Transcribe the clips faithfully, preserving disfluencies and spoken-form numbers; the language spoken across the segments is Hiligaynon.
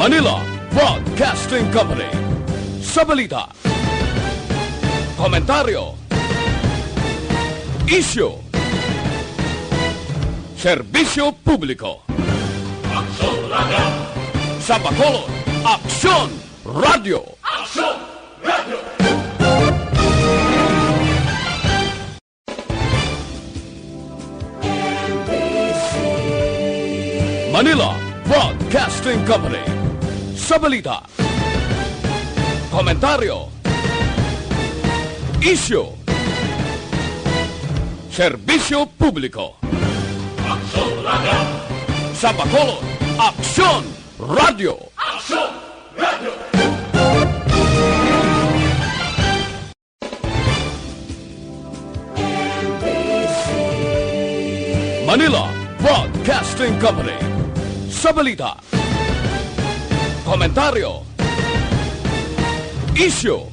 Manila Broadcasting Company. Sa balita, komentaryo, isyu, serbisyo publiko. Aksyon Radio. Sa Bacolod, Aksyon Radio. Aksyon Radio. Manila Broadcasting Company. Sa balita, komentaryo, isyu, serbisyo publiko. Aksyon Radio. Sa Bacolod, Aksyon Radio. Aksyon Radio. Manila Broadcasting Company. Sa balita, komentaryo, isyu,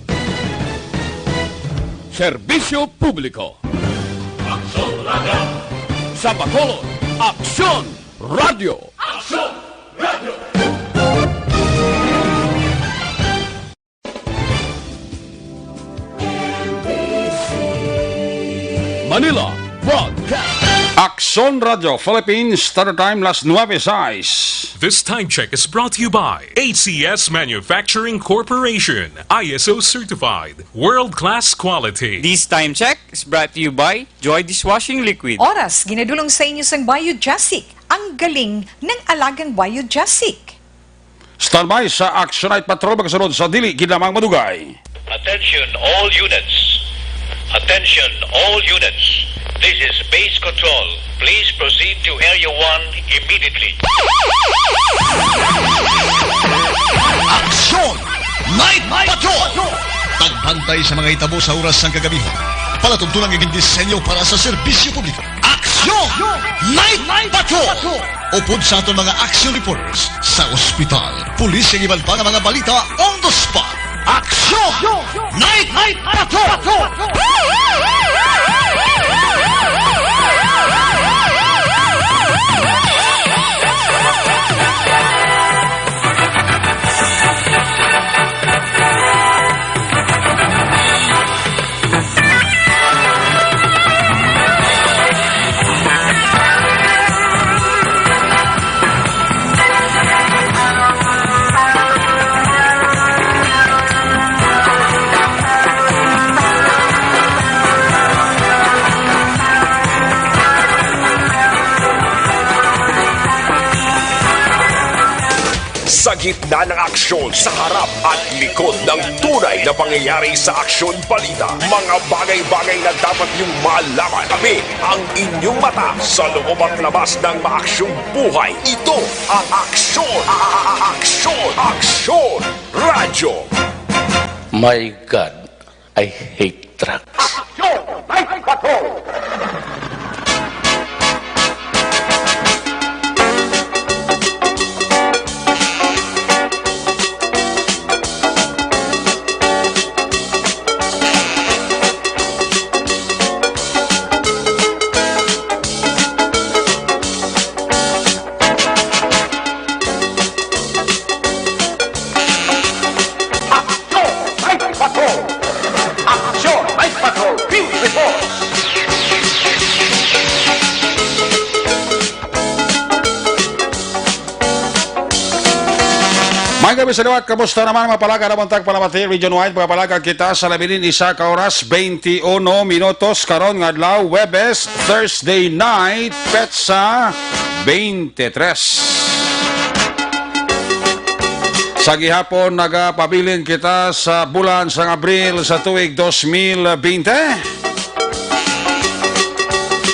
serbisyo publiko. Aksyon Radio. Sa Bacolod, Aksyon Radio. Aksyon Radio. Manila Broadcast. Aksyon Radio Philippines, Standard Time, las nuebe sais. This time check is brought to you by A C S Manufacturing Corporation, I S O certified, world-class quality. This time check is brought to you by Joy Dishwashing Liquid. Oras ginadulong sa inyo sang Biogesic, ang galing ng alagang Biogesic. Standby sa Action Night Patrol, magasunod sa dili gid lamang madugay. Attention all units. Attention all units. This is Base Control. Please proceed to Area one immediately. Action Night Patrol! Pagbantay sa mga hitabo sa oras sang kagabi. Palatuntunan nga gindisenyo para sa serbisyo publiko. Aksyon! Night Patrol! Upod sa aton mga action reporters sa ospital, pulis, kag iban pa nga mga balita on the spot. Aksyon! Night Patrol! Sa gitna ng aksyon, sa harap at likod ng tunay na pangyayari sa aksyon balita, mga bagay-bagay na dapat niyong malaman. Kami ang inyong mata sa loob at labas ng maaksyong buhay. Ito ang Aksyon, a-, a-, a-, Aksyon, Aksyon Radyo. My God, I hate trucks. Aksyon! Night Patrol! Aksyon! Night Patrol! Aksyon! Night Patrol! Field Report! May gabi sa liwat, kamusta naman? Mapalaga naman tag palamati, region-wide. Mapalaga kita sa labi nin isa ka oras, twenty-one minutos. Karon nga adlaw, Huwebes, Thursday night, petsa twenty-three. Sa gihapon, nagapabilin kita sa bulan sang Abril sa tuig dos mil bente.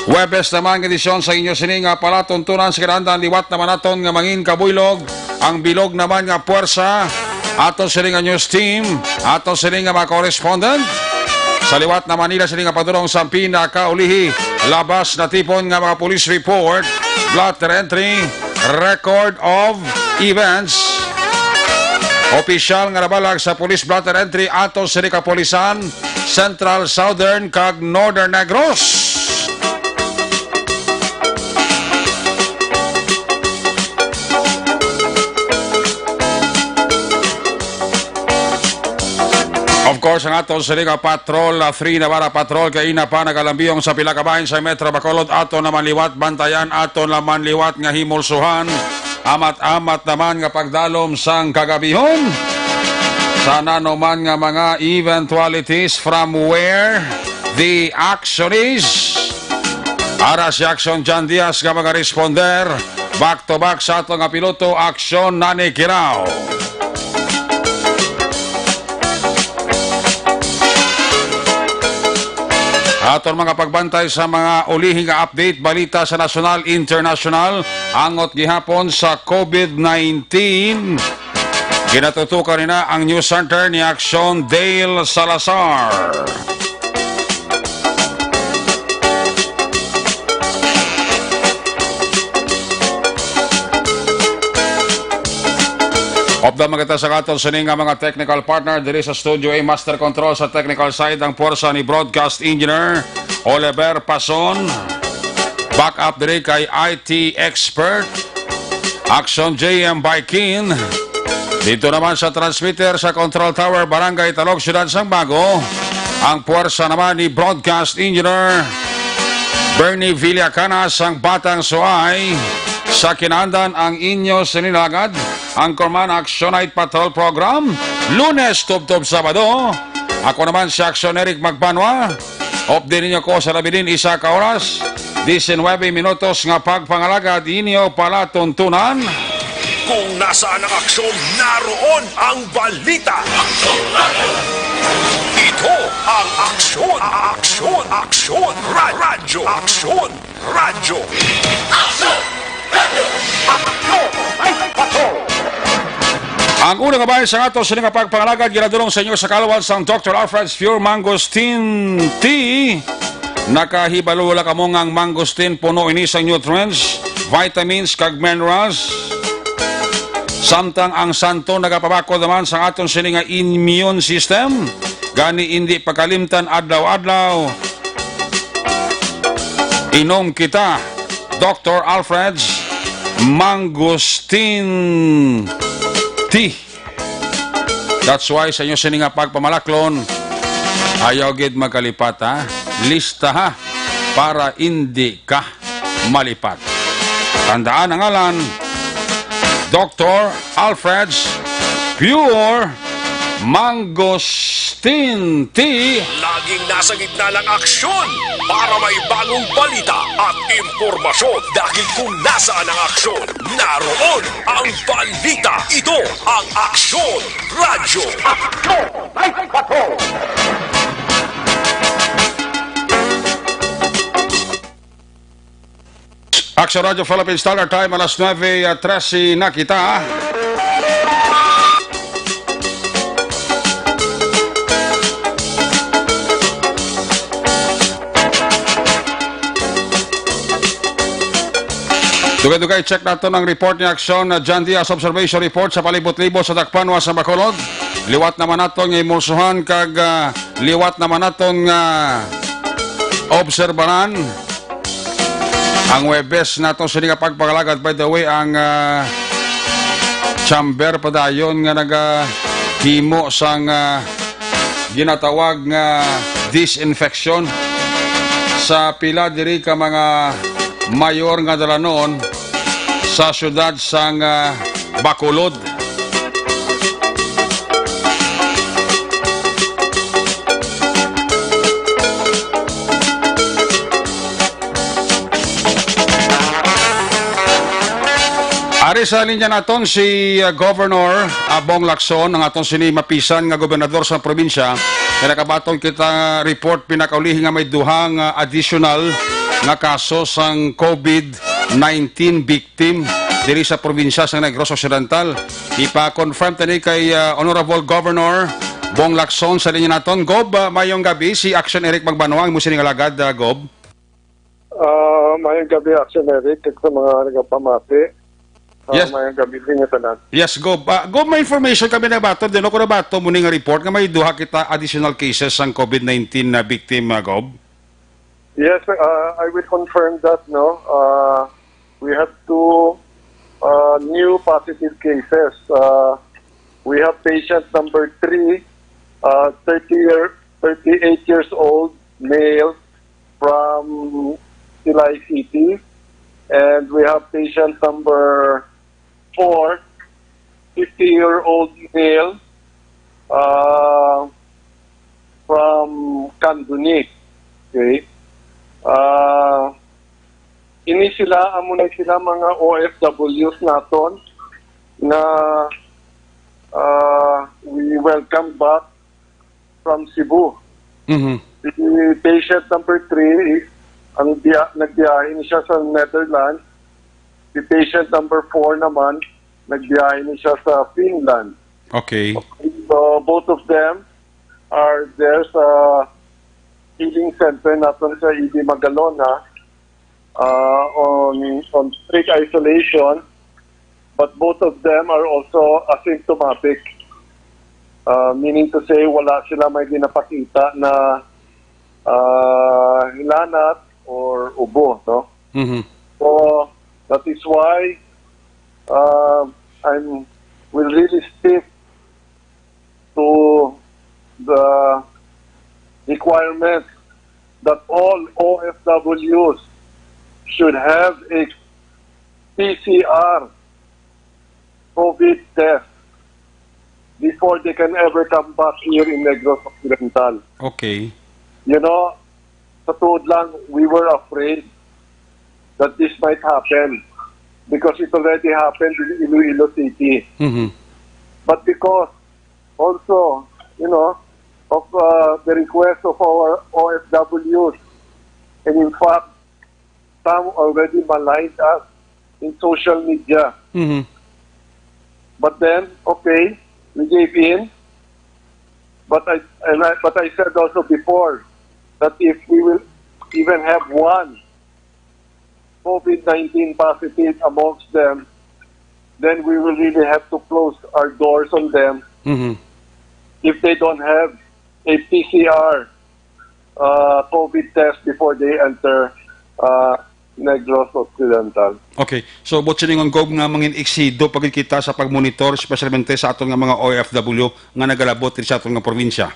Huwebes naman nga edisyon sa inyo sini nga palatuntunan sa kinahanglan. Liwat naman naton nga mangin kabuylog ang bilog naman nga puwersa. Ato sini nga news team, ato sini nga mga correspondent. Sa liwat naman nila sini nga padulong sa pinakaulihi, labas natipon nga mga police report, blotter entry, record of events. Opisyal nga nabalag sa Police Blotter Entry ato sini kapulisan, Central, Southern, kag Northern Negros. Sa aton sini nga Patrol, ah, three na para patrol kay ina pa nagalambiyong sa pila ka bahin sa Metro Bacolod. Ato naman liwat bantayan, ato naman liwat nga himulsuhan. Amat-amat naman nga pagdalom sang kagabihon. Sa nanuman nga mga eventualities from where the action is. Ara si Action John Diaz nga mga responder. Back to back sa ato nga piloto, Action Nani Kirao. Aton mga pagbantay sa mga ulihi nga update, balita sa nasyonal, internasyonal, angot gihapon sa covid nineteen. Ginatutukan nina ang News Center ni Action Dale Salazar. Update man kita sa aton sini nga mga technical partner diri sa studio A, master control sa technical side ang puwersa ni broadcast engineer Oliver Pason. Backup diri kay I T expert Action J M Baikin. Dito naman sa transmitter sa Control Tower, Barangay Talog, Siyudad sang Bago, ang puwersa naman ni broadcast engineer Bernie Villacana sang Batang Suay. Sa kinaandan ang inyo sininalagad, ang Anchorman Action Night Patrol Program, Lunes tubtob Sabado. Ako naman si Action Eric Magbanwa. Update ninyo ko sa labi din isa ka oras, diecinuebe minutos nga pagpangalagad inyo palatuntunan. Kung nasaan ang aksyon, naroon ang balita. Ito ang Aksyon, Aksyon, Aksyon, Ra- Radyo, Aksyon, Radyo. Ang una nga bahin sa ato sini nga pagpangalagad ginadulong sa inyo sa kalawad sang Doctor Alfred's Pure Mangosteen Tea. Nakahibalo wala kamo nga ang mangosteen puno ini sang nutrients, vitamins, kag minerals. Samtang ang santo nagapabakod naman sa aton sini nga immune system. Gani, indi pagkalimtan adlaw-adlaw. Inom kita, Doctor Alfred's Mangosteen Tea. That's why sa inyo sini nga pagpamalaklon, ayaw gid magkalipat, ha. Lista, ha, para indi ka malipat. Tandaan ang ngalan, Doctor Alfred's Pure Mangosteen Tea. Laging nasa gitna ng aksyon para may bagong balita at impormasyon. Dahil kung nasaan ang aksyon, naroon ang balita. Ito ang Aksyon Radyo. Aksyon! Ay, patrol! Action Radio Philippines Standard Time, alas nuebe trese na kita. Dugay-dugay, check naton ang report ni Action, uh, John Diaz Observation Report sa palibot-libot sa Dakpanwa sa Bacolod. Liwat naman naton nga imulsuhan kag, uh, liwat naman naton nga obserbaran. Ang Huwebes nato sini nga pagpangalagad, by the way, ang, ah, chamber padayon nga nagahimo sang, ah, ginatawag nga disinfection sa pila diri ka mga mayor nga dalanon sa siyudad sang, ah, Bacolod. Ari sa linya naton si, uh, Governor, uh, Bong Lacson, ang aton sini mapisan nga gobernador sa probinsya. Kaya nakabaton kita report pinakaulihi nga may duha nga additional nga kaso sang covid nineteen victim diri sa probinsya sa Negros Occidental. Ipa-confirm tani kay, uh, Honorable Governor Bong Lacson sa linya naton. Gob, uh, mayong gabi. Si Action Eric Magbanwa, imo sini nga alagad, uh, Gob. Ah, mayong gabi, Action Eric, kag sa mga nagapamati. Ah, Yes. Mayong gabi sa inyo tanan. Yes, Gob. Ah, Gob, may information kami nabaton din. Ako nabaton mo ni nga report nga may duha kita additional cases sang covid nineteen na victim, ah, Gob. Yes, uh, I will confirm that, no? Uh, we have two, uh, new positive cases. Uh, we have patient number three uh, thirty year, thirty-eight years old male from Silay City. And we have patient number four, fifty-year-old male, uh, from Kanduni. Okay? Uh, ini sila, amo na sila mga O F Ws naton na, uh, we welcome back from Cebu. Mhm. Si patient number three, ang biya-, nagbiyahe ni siya sa Netherlands. Si patient number four naman, nagbiyahe ni siya sa Finland. Okay. So, both of them are there sa healing center naton sa E D Magalona, uh, on, on strict isolation, but both of them are also asymptomatic. Uh, meaning to say, wala sila may ginapakita na, uh, hilanat or ubo, no? Mhm. So, that is why, uh, I'm will really stick to the requirement that all O F Ws should have a P C R COVID test before they can ever come back here in Negros Occidental. Okay. You know, sa tuod lang, we were afraid that this might happen because it already happened in Iloilo City. Mhm. But because also, you know, of, uh, the request of our O F Ws, and in fact, some already maligned us in social media. Mhm. But then, okay, we gave in. But I, and I, but I said also before that if we will even have one COVID nineteen positive amongst them, then we will really have to close our doors on them Mhm. if they don't have a P C R, uh, COVID test before they enter, uh, Negros Occidental. Okay. So, buot silingon, Gov, nga mangin-eksido pa gid kita sa pagmonitor, especialmente sa aton nga mga O F W nga nagalabot diri sa aton nga probinsya.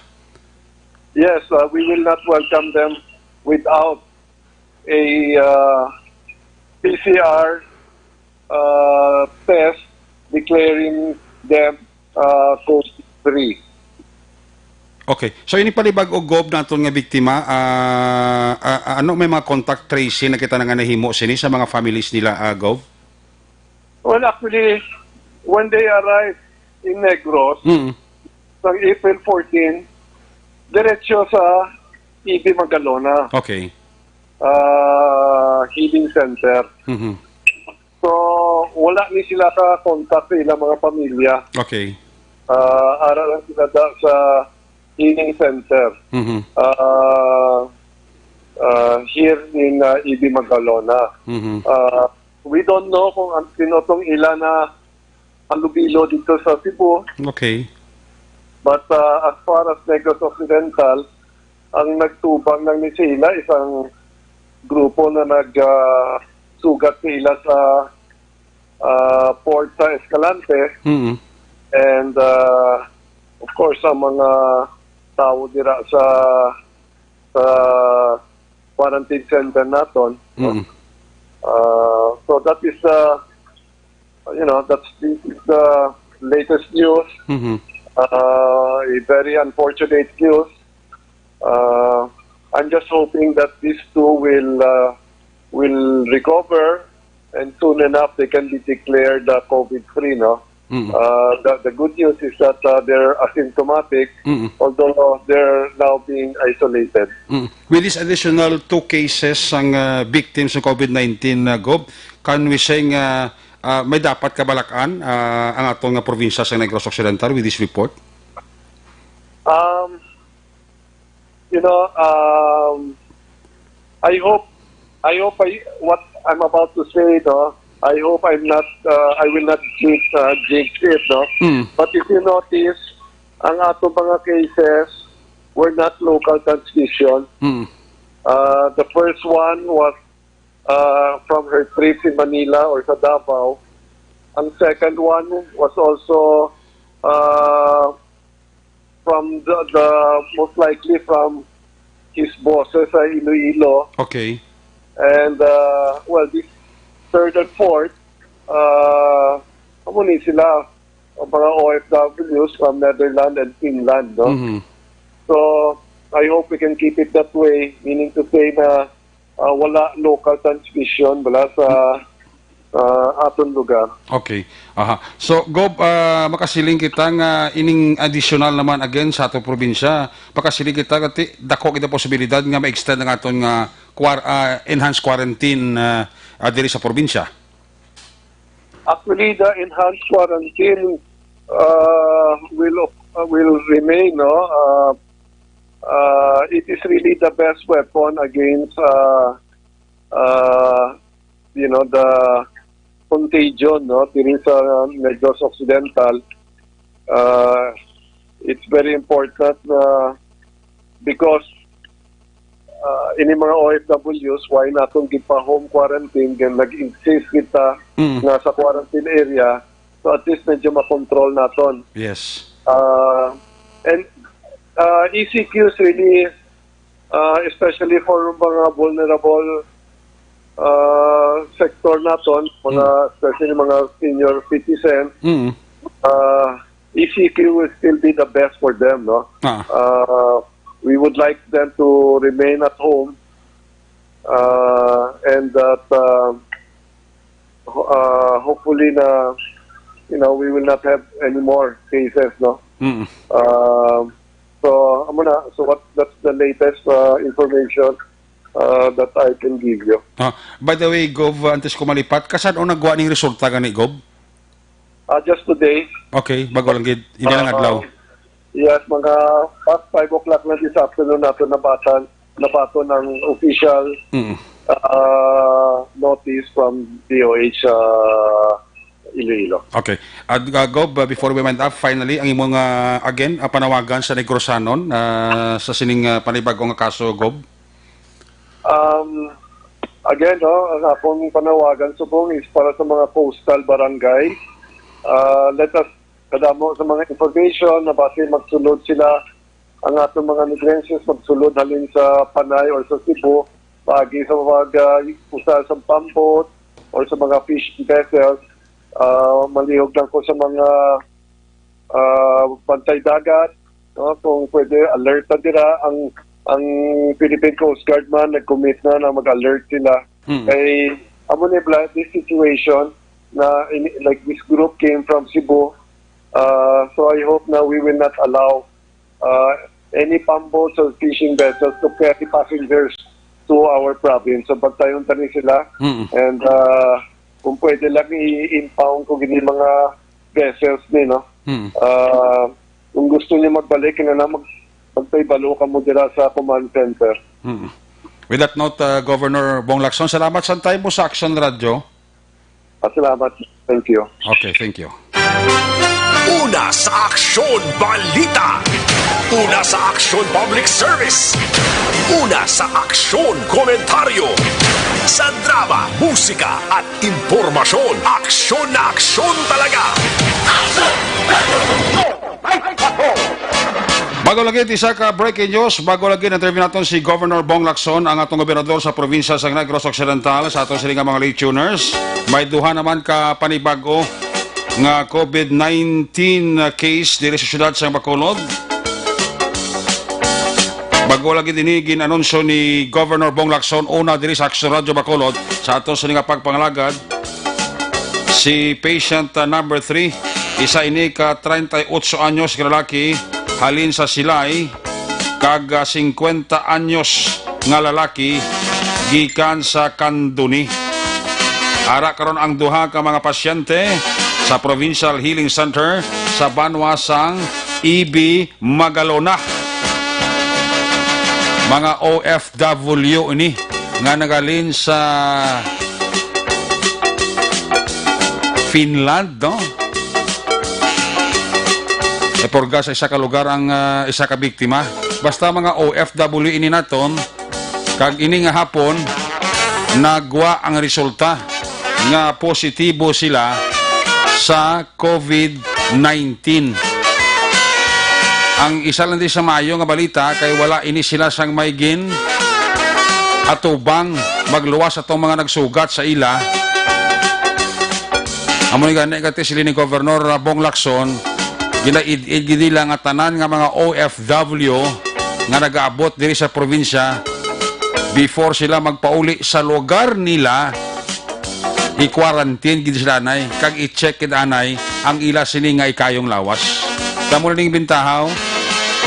Yes, uh, we will not welcome them without a, uh, P C R, uh, test declaring them, uh, COVID-free. Okay. So, ini palibag-o, Gov, naton nga biktima, ah, ah, ano, may mga contact tracing na kita na nga nahimo sini sa mga families nila, ah, Gov? Well, actually, when they arrived in Negros, Mm. sa April fourteen, diretso sa E D Magalona, Okay. ah, Healing Center. Mhm. So, wala ni sila ka-contact sa ilang mga pamilya. Okay. Ah, ara lang sila da sa healing center. Mhm. Ah, ah, here in, ah, E D Magalona. Mhm. Ah, we don't know kung an-, sino tong ila na halubilo dito sa Cebu. Okay. But, ah, as far as Negros Occidental, ang nagtubang lang ni sila, isang grupo na nag, ah, sugat sa ila sa, ah, port sa Escalante. Mm. And, ah, of course, ang mga tao dira sa, sa quarantine center naton, no? Mm. Ah, so that is, ah, you know, that's, this is the latest news. Mm-hmm. Uh, a very unfortunate news. Uh, I'm just hoping that these two will, uh, will recover and soon enough they can be declared, uh, COVID-free, no? Mm. Uh, the, the good news is that, uh, they're asymptomatic, Mm. although they're now being isolated. Mm. With this additional two cases sang, uh, victims sa COVID nineteen, uh, Gov, can we say nga, uh, may dapat kabalak-an, uh, ang aton nga probinsya sa Negros Occidental with this report? Um, you know, um, I hope, I hope I, what I'm about to say, no, I hope I'm not, uh, I will not jinx, uh, jinx it, no? Mm. But if you notice, ang ato mga cases were not local transmission. Mm. Uh, the first one was, uh, from her trip in Manila or sa Davao. Ang second one was also, uh, from the, the most likely from his bosses sa Iloilo. Okay. And, uh, well, this third and fourth, uh, amo ni sila, ang mga O F Ws from Netherlands and Finland, no? Mhm. So, I hope we can keep it that way, meaning to say na, uh, wala local transmission, wala sa, uh, aton lugar. Okay. Aha. So, Gob, uh, makasiling kita nga ining additional naman again sa aton probinsya, makasiling kita nga ti-, dako kita posibilidad nga ma-extend ang aton nga quar-, ah, enhanced quarantine, ah, ah, diri sa probinsya? Actually, the enhanced quarantine, uh, will, uh, will remain, no? Uh, uh, it is really the best weapon against, uh, uh, you know, the contagion, no, diri sa Negros Occidental. Uh, it's very important na because, uh, ini mga O F Ws, why naton gipa-home quarantine, then nag-insist kita Mm. nga sa quarantine area, so at least medyo makontrol naton. Yes. Uh, and, uh, E C Q is really, uh, especially for mga vulnerable, uh, sector naton, mga, Mm. especially mga senior citizen, Mm. uh, E C Q will still be the best for them, no? Ah. Uh, we would like them to remain at home, uh, and that, uh, ho-, uh, hopefully na, you know, we will not have any more cases, no? Mm. Uh, so, amo na. So what, that's the latest, uh, information, uh, that I can give you. Ah, by the way, Gov, antes ko malipat, kasan-o nagwa ning resulta gani, Gov? Ah, just today. Okay, bago lang gid. Ini lang adlaw. Um, yes, mga past five o'clock na this afternoon nato nabatan, nabaton ang official, Mm. ah, notice from D O H, ah, Iloilo. Okay. At, uh, Gob, uh, before we wind up, finally, ang imong, uh, again, uh, panawagan sa Negrosanon, uh, sa sining, uh, panibag-o nga kaso, Gob? Um, again, no, ang akong panawagan subong is para sa mga coastal barangay. Uh, let us kadamo sa mga information na basi magsulod sila, ang atong mga Negrenses magsulod halin sa Panay or sa Cebu, paagi sa pag, uh, usa sa pambot or sa mga fishing vessels. Uh, malihog lang ko sa mga, uh, bantay dagat, no? Kung pwede, alert na dira ang, ang Philippine Coast Guard man, nag-commit na na mag-alert sila. Hmm. Kay, amo ni bla-, this situation na ini, like, this group came from Cebu. Uh, so I hope na we will not allow, uh, any pambos or fishing vessels to carry passengers to our province. So, bantayon ta ni sila. Mm. And, uh, kung pwede lang, i-impound ko gini mga vessels ni, no? Mm. Uh, kung gusto niyo magbalik, kinahanglan mag-, magpahibalo kamo dira sa command center. Mm. With that note, uh, Governor Bong Lacson, salamat sa time mo sa Action Radio. Ah, salamat. Thank you. Okay, thank you. Una sa Aksyon Balita. Una sa Aksyon Public Service. Una sa Aksyon Komentaryo. Sa drama, musika, at impormasyon, aksyon na aksyon talaga. Bago lagi, isa ka breaking news. Bago lagi, na-interview naton si Governor Bong Lacson, ang atong gobernador sa probinsya sa Negros Occidental. Sa aton sini nga mga late tuners, may duha naman ka panibag-o nga COVID nineteen case diri sa siyudad sa Bacolod. Bago lagi dinhi, gin-anunsyo ni Governor Bong Lacson una diri sa Aksyon Radyo Bacolod sa aton sini nga pagpangalagad. Si patient, uh, number three, isa ini ka treinta y ocho anyos nga lalaki halin sa Silay, kag, uh, singkwenta anyos nga lalaki gikan sa Candoni. Ara karon ang duha ka mga pasyente sa Provincial Healing Center sa banwa sang E B Magalona. Mga O F W ini nga naghalin sa Finland, no? Ipurga sa isa ka lugar ang, ah, isa ka biktima. Basta mga O F W ini naton, kag ini nga hapon, nagwa ang resulta nga positibo sila sa COVID nineteen. Ang isa lang di sa maayo nga balita kay wala ini sila sang may gin atubang magluwas atong mga nagsugat sa ila. Amo ni gani kati sila ni Governor Bong Lacson, ginaid-id gid nila nga tanan nga mga O F W nga nagaabot diri sa probinsya before sila magpauli sa lugar nila, i-quarantine gid sila anay, kag i-check gid anay ang ila sini nga ikayong lawas. Tamo na ning bintahaw,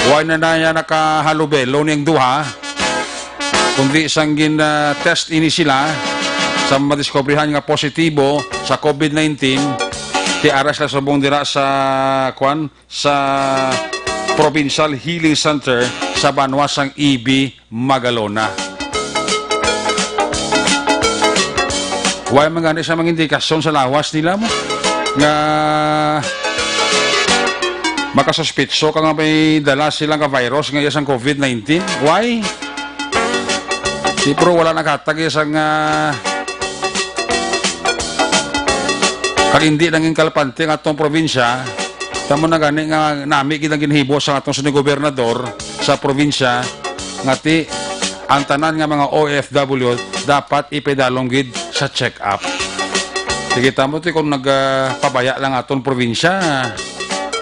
wala na niya nakahalubelo ning duha, kundi sang gin, ah, test ini sila sa madiskubrihan nga positibo sa covid nineteen, ti ara sila subong dira sa, kwan, sa Provincial Healing Center sa banwa sang E B Magalona. Wala man gani sa mga indikasyon sa lawas nila mo nga makasuspitso ka nga may dala sila nga virus nga iya sang covid nineteen. Why? Di, pero wala naghatag iya sang, ah, kag hindi nangin kalpante ang atong probinsya. Tamo na gani nga nami gid ang ginhibo sa atong sini gobernador sa probinsya nga ti ang tanan nga mga O F W dapat ipaidalom gid sa check-up. Sige, tamo ti kung nagpabaya lang aton probinsya,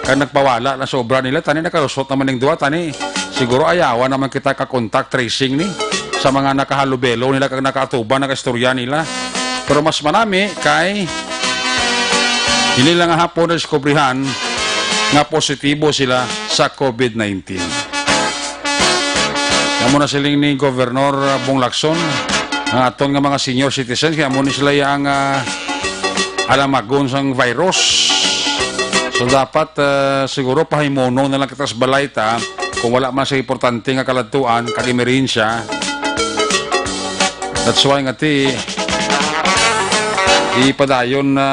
kag nagpawala lang sa obra nila, tani nakalusot naman ning duwa, tani siguro ayawan naman kita ka contact tracing ni sa mga nakahalubelo nila kag nakaatuban, nakaistorya nila. Pero mas manami kay hindi lang nga hapon nadiskubrihan nga positibo sila sa covid nineteen. Amo na siling ni Governor Bong Lacson, ang aton nga mga senior citizens, kaya amo ni sila yang, ah, alamagon sang virus. So, dapat, ah, siguro pahimunon na lang kita sa balay ta kung wala man sa importante nga kaladtuan kag emerhensya. That's why nga ti ipadayon na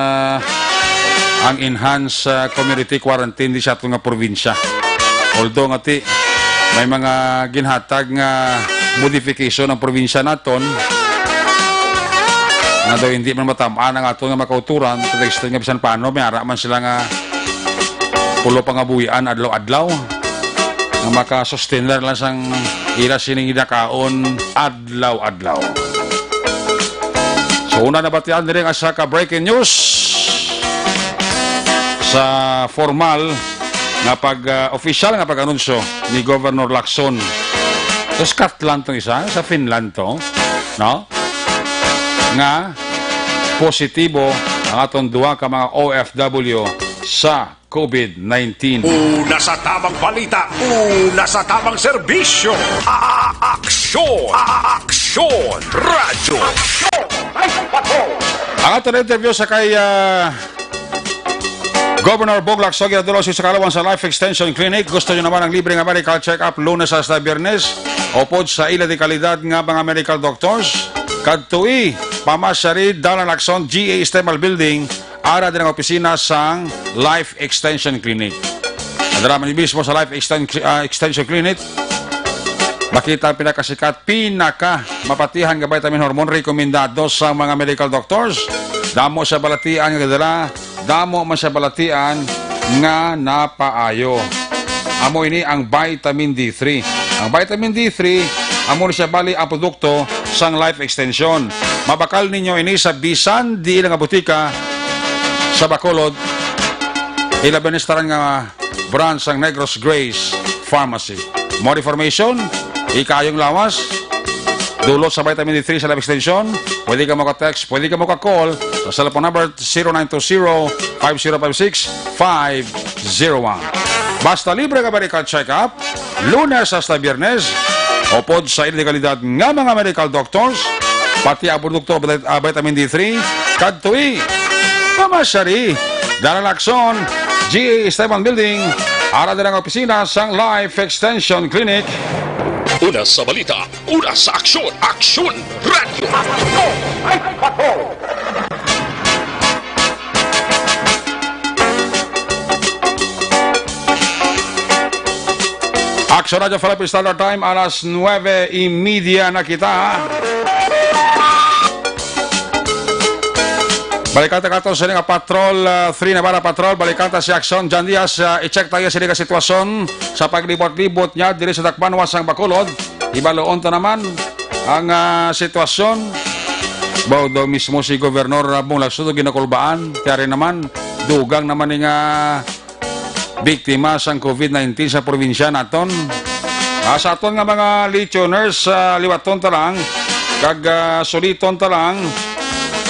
ang enhanced, ah, community quarantine di sa aton nga probinsya. Although nga ti may mga ginhatag nga modification ang probinsya naton, nga daw hindi man matam-an ang aton nga makauturan, to the extent nga bisan paano may ara man sila nga pulo pangabuhian adlaw-adlaw nga makasustentar lang sang ila sining ginakaon adlaw-adlaw. So, una nabatian diri nga sa ka breaking news sa formal nga pag, ah, opisyal nga pag-anunsyo ni Governor Lacson. Sa Scotland tong isa, sa Finland to, no? Nga positibo ang aton duha ka mga O F W sa covid nineteen. Una sa tamang balita, una sa tamang serbisyo. A-, a-, aksyon, a-, a-, aksyon, radyo. Aksyon! Ay, patrol! Ang aton interview sa kay, ah, Governor Bong Lacson, ginadulaw sa Caloocan sa Life Extension Clinic. Gusto nyo naman ang libre nga medical check-up Lunes hasta Biyernes? Upod sa ila di kalidad nga mga medical doctors, kadtoi, pamasyari, Dala Lacson, G A Estemal Building, ara din ang opisina sang Life Extension Clinic. Nadala man mismo sa Life Exten-, ah, Extension Clinic, makita ang pinakasikat, pinaka mapatihan nga vitamin hormone rekomendado sa mga medical doctors. Damo sa balatian nga gadala, damo man sa balatian nga napaayo. Amo ini ang vitamin D three. Ang vitamin D three, amo ni siya bali ang produkto sang Life Extension. Mabakal ninyo ini sa bisan diin nga butika sa Bacolod. Ilabi ni sa tanan nga branch sang Negros Grace Pharmacy. More information, ikayong lawas, dulot sa vitamin D three sa Life Extension, pwede ka maka-text, pwede ka maka-call sa cellphone number zero nine two zero, five zero five six, five zero one. Basta libre ka medical check-up, Lunes hasta Biyernes, upod sa ila di kalidad nga mga medical doctors, pati ang produkto, vit-, ah, vitamin D three, kadtoi, pamasyari, Dala Lacson, G A Esteban Building, ara din ang opisina sang Life Extension Clinic. Una sa balita, una sa aksyon, Aksyon Radyo. Aksyon! Ay, patrol! Aksyon Radyo Philippine Standard Time, alas nuebe y media na kita. Balikan ta kato sini nga Patrol, ah, three Navarra Patrol. Balikan ta si Action John Diaz. Ah, i-check tayo sini nga sitwasyon sa paglibot-libot niya diri sa Dakbanwa sang Bacolod. Ibaluon ta naman ang, ah, sitwasyon. Baw daw mismo si Gobernador Bong Lacson ginakulbaan. Kaya rin naman, dugang naman ni nga biktima sang covid nineteen sa probinsya naton. Ah, sa aton nga mga listeners, ah, liwaton ta lang, kag, ah, suliton ta lang,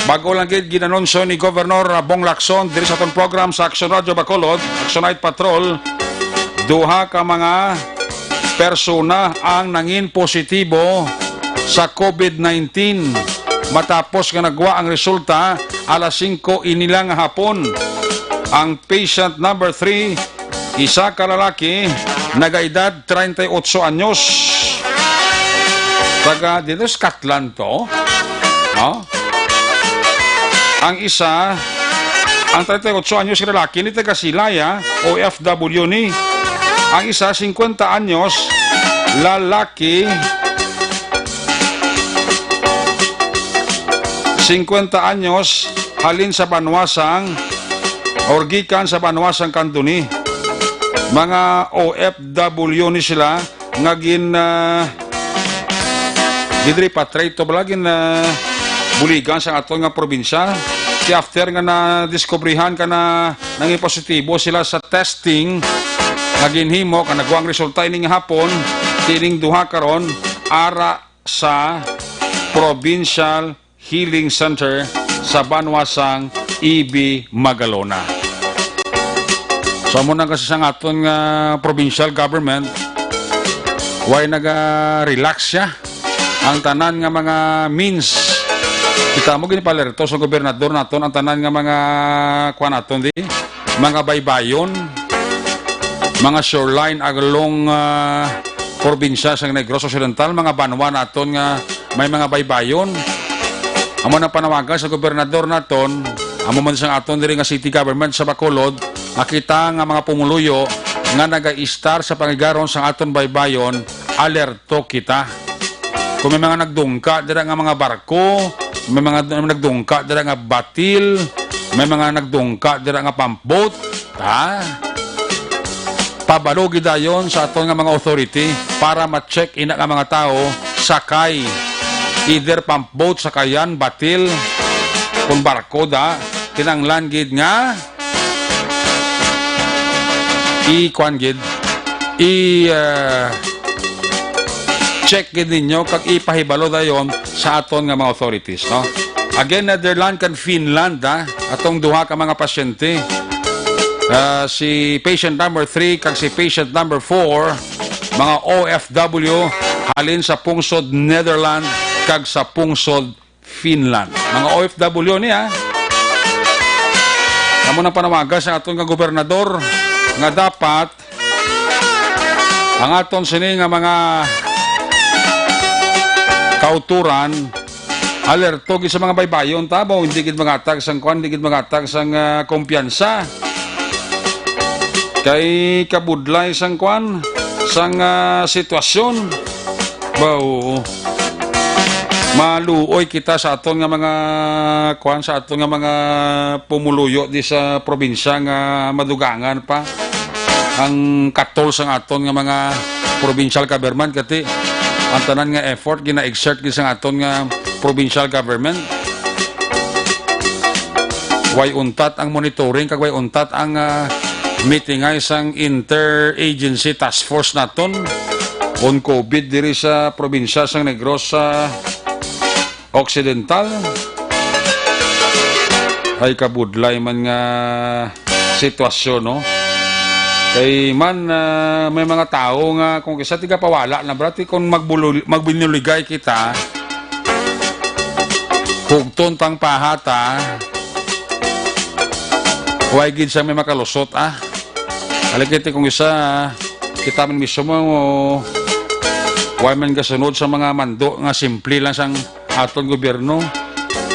bag-o lang gid ginanunsyo ni Governor, ah, Bong Lacson diri sa aton program sa Action Radio Bacolod, Action Night Patrol, duha ka mga persona ang nangin positibo sa covid nineteen matapos nga nagwa ang resulta alas singko ini lang nga hapon. Ang patient number three, isa ka lalaki, nagaedad treinta y ocho anyos. Taga dito, Scotland to. No? Ang isa, ang treinta y ocho anyos nga lalaki ni taga Silay, ah, O F W ni. Ang isa, singkwenta anyos, lalaki, singkwenta anyos, halin sa banwa sang, or gikan sa banwa sang Candoni. Mga O F W ni sila nga gin, ah, gin-repatriate to bala, gin, ah, buligan sa aton nga probinsya. Ti after nga nadiskubrihan ka na nangin positibo sila sa testing nga ginhimo, ka nagwa ang resulta ining hapon, kining duha karon ara sa Provincial Healing Center sa banwa sang E B Magalona. So, amo na kasi sang aton nga provincial government, way naga-relax siya. Ang tanan nga mga means, kita mo, ginipalerto sa gobernador naton ang tanan nga mga, kuwan naton, di? Mga baybayon, mga shoreline along, ah, probinsya sa Negros Occidental, mga banwa naton nga may mga baybayon. Amo nang panawagan sa gobernador naton, amo man sang aton diri nga city government sa Bacolod, makita nga mga pumuluyo nga nagaistar sa pangigaron sang aton baybayon, alerto kita. Kung may mga nagdungka dira nga mga barko, may mga nagdungka dira nga batil, may mga nagdungka dira nga pump boat, ha? Pabalo gid dayon sa aton nga mga authority para ma-check ina nga mga tawo sakay, either pump boat, sakayan, batil, kung barko da, kinahanglan gid nga i-kuan gid, i, ah, check gid ninyo kag ipahibalo dayon sa aton nga mga authorities, no? Again, Netherlands kag Finland, ah, atong duha ka mga pasyente. Ah, si patient number three kag si patient number four, mga O F W halin sa pungsod Netherlands kag sa pungsod Finland. Mga O F W ni, ha? Amo nang panawagan sa aton nga gobernador nga dapat ang aton sini nga mga kauturan, alerto gid sa mga baybayon ta, ba, hindi gid mangatag sang kwan, hindi gid mangatag sang, ah, kumpiyansa. Kay kabudlay sang kwan, sang, ah, sitwasyon. Ba, oo. Maluoy kita sa aton nga mga, kwan, sa aton nga mga pumuluyo di sa probinsya nga madugangan pa ang katol sang aton nga mga provincial government, kati ang tanan nga effort gina-exert gid sang aton nga provincial government. Way untat ang monitoring kag way untat ang, ah, meetingay sang interagency task force naton on covid diri sa probinsya sang Negros, ah, Occidental. Ay, kabudlay man nga sitwasyon, no? Kay man, ah, may mga tawo nga kung kisa tigapawala na, brati, kung magbulul-, magbinuligay kita, hugton tang pahata, way gid sa may makalusot, ah. Alikiti kung isa, kita man mismo, way man gasunod sa mga mando nga simple lang sang aton gobyerno.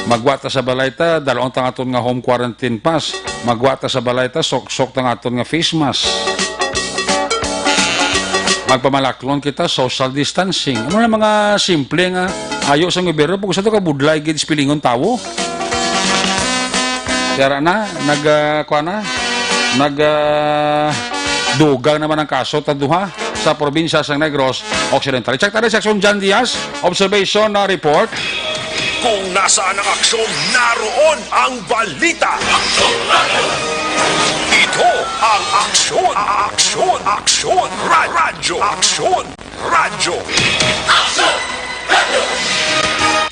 Magwa ta sa balay ta, dalon ta ang aton nga home quarantine pass. Magwa ta sa balay ta, sok-sok ta ang aton nga face mask. Magpamalaklon kita, social distancing. Amo na mga simple nga ayo sang gobyerno, pag sa to kabudlay gid sa pilingon tawo. Yara na, nag, ah, kuha na, nag, ah, dugang naman ang kaso, taduha sa probinsya sang Negros Occidental. Check tayo sa Aksyon John Diaz, observation na report. Kung nasaan ang aksyon, naroon ang balita. Ito ang Aksyon, Aksyon, Aksyon, Ra- Radyo, Aksyon, Radyo.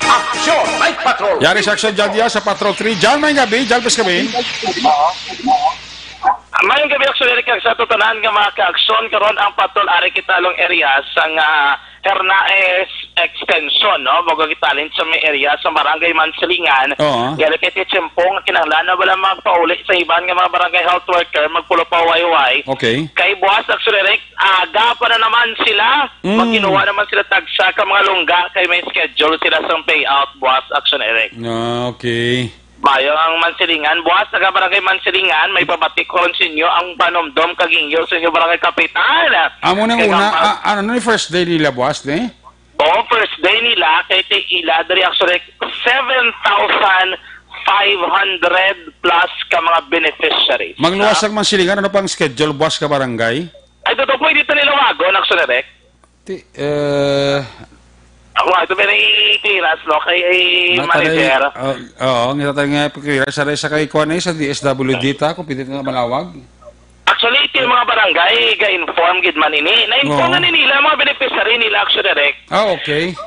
Aksyon, Night Patrol. Yari sa Aksyon John Diaz sa Patrol three. John, may gabi. John, please kami. Mayong gabi, Aksyon Eric, kag sa tutanan nga mga kaaksyon. Karon ang patrol ari kita along area sa nga Hernaez Extension, no? Magagitalin sa may area sa Barangay Mansilingan. Oo. Gani kay Tichimpo nga kinahanglan na wala magpauli sa iban nga mga barangay health worker, magpulo pa wayway. Okay. Kay buwas, Aksyon Eric, aga pa na naman sila. Mm. Magkinuha naman sila tagsa ka mga lungga kay may schedule sila sang payout buwas, Aksyon Eric. Ah, okay. Bayo ang Mansilingan. Buwas, taga Barangay Mansilingan, may pabati ko ron sa inyo ang panumdom kag inyo sa inyo barangay kapitan. Amo nang Kay una, ang- ah, ano na yung first day nila, boss, eh? Oo, first day nila, kay ti ila diri actually seven thousand five hundred plus ka mga beneficiaries. Magluwas Ha? ang Mansilingan, ano pang schedule, boss, ka barangay? Ay, totoo po, dito nila wagon, actually, Rek. Ti, eh, Ako, ito may naiiras, no? Kay ay Nga tayo, manager. uh, oo, nga tayo nga pagkakilala sa sa kay kuan eh, sa D S W D ta, kung pwede na malawag. Actually, ito yung mga barangay, ga-inform gid man ini. Na-inform Oo. na ni nila, mga beneficiary nila, actually, Rek. Ah, okay.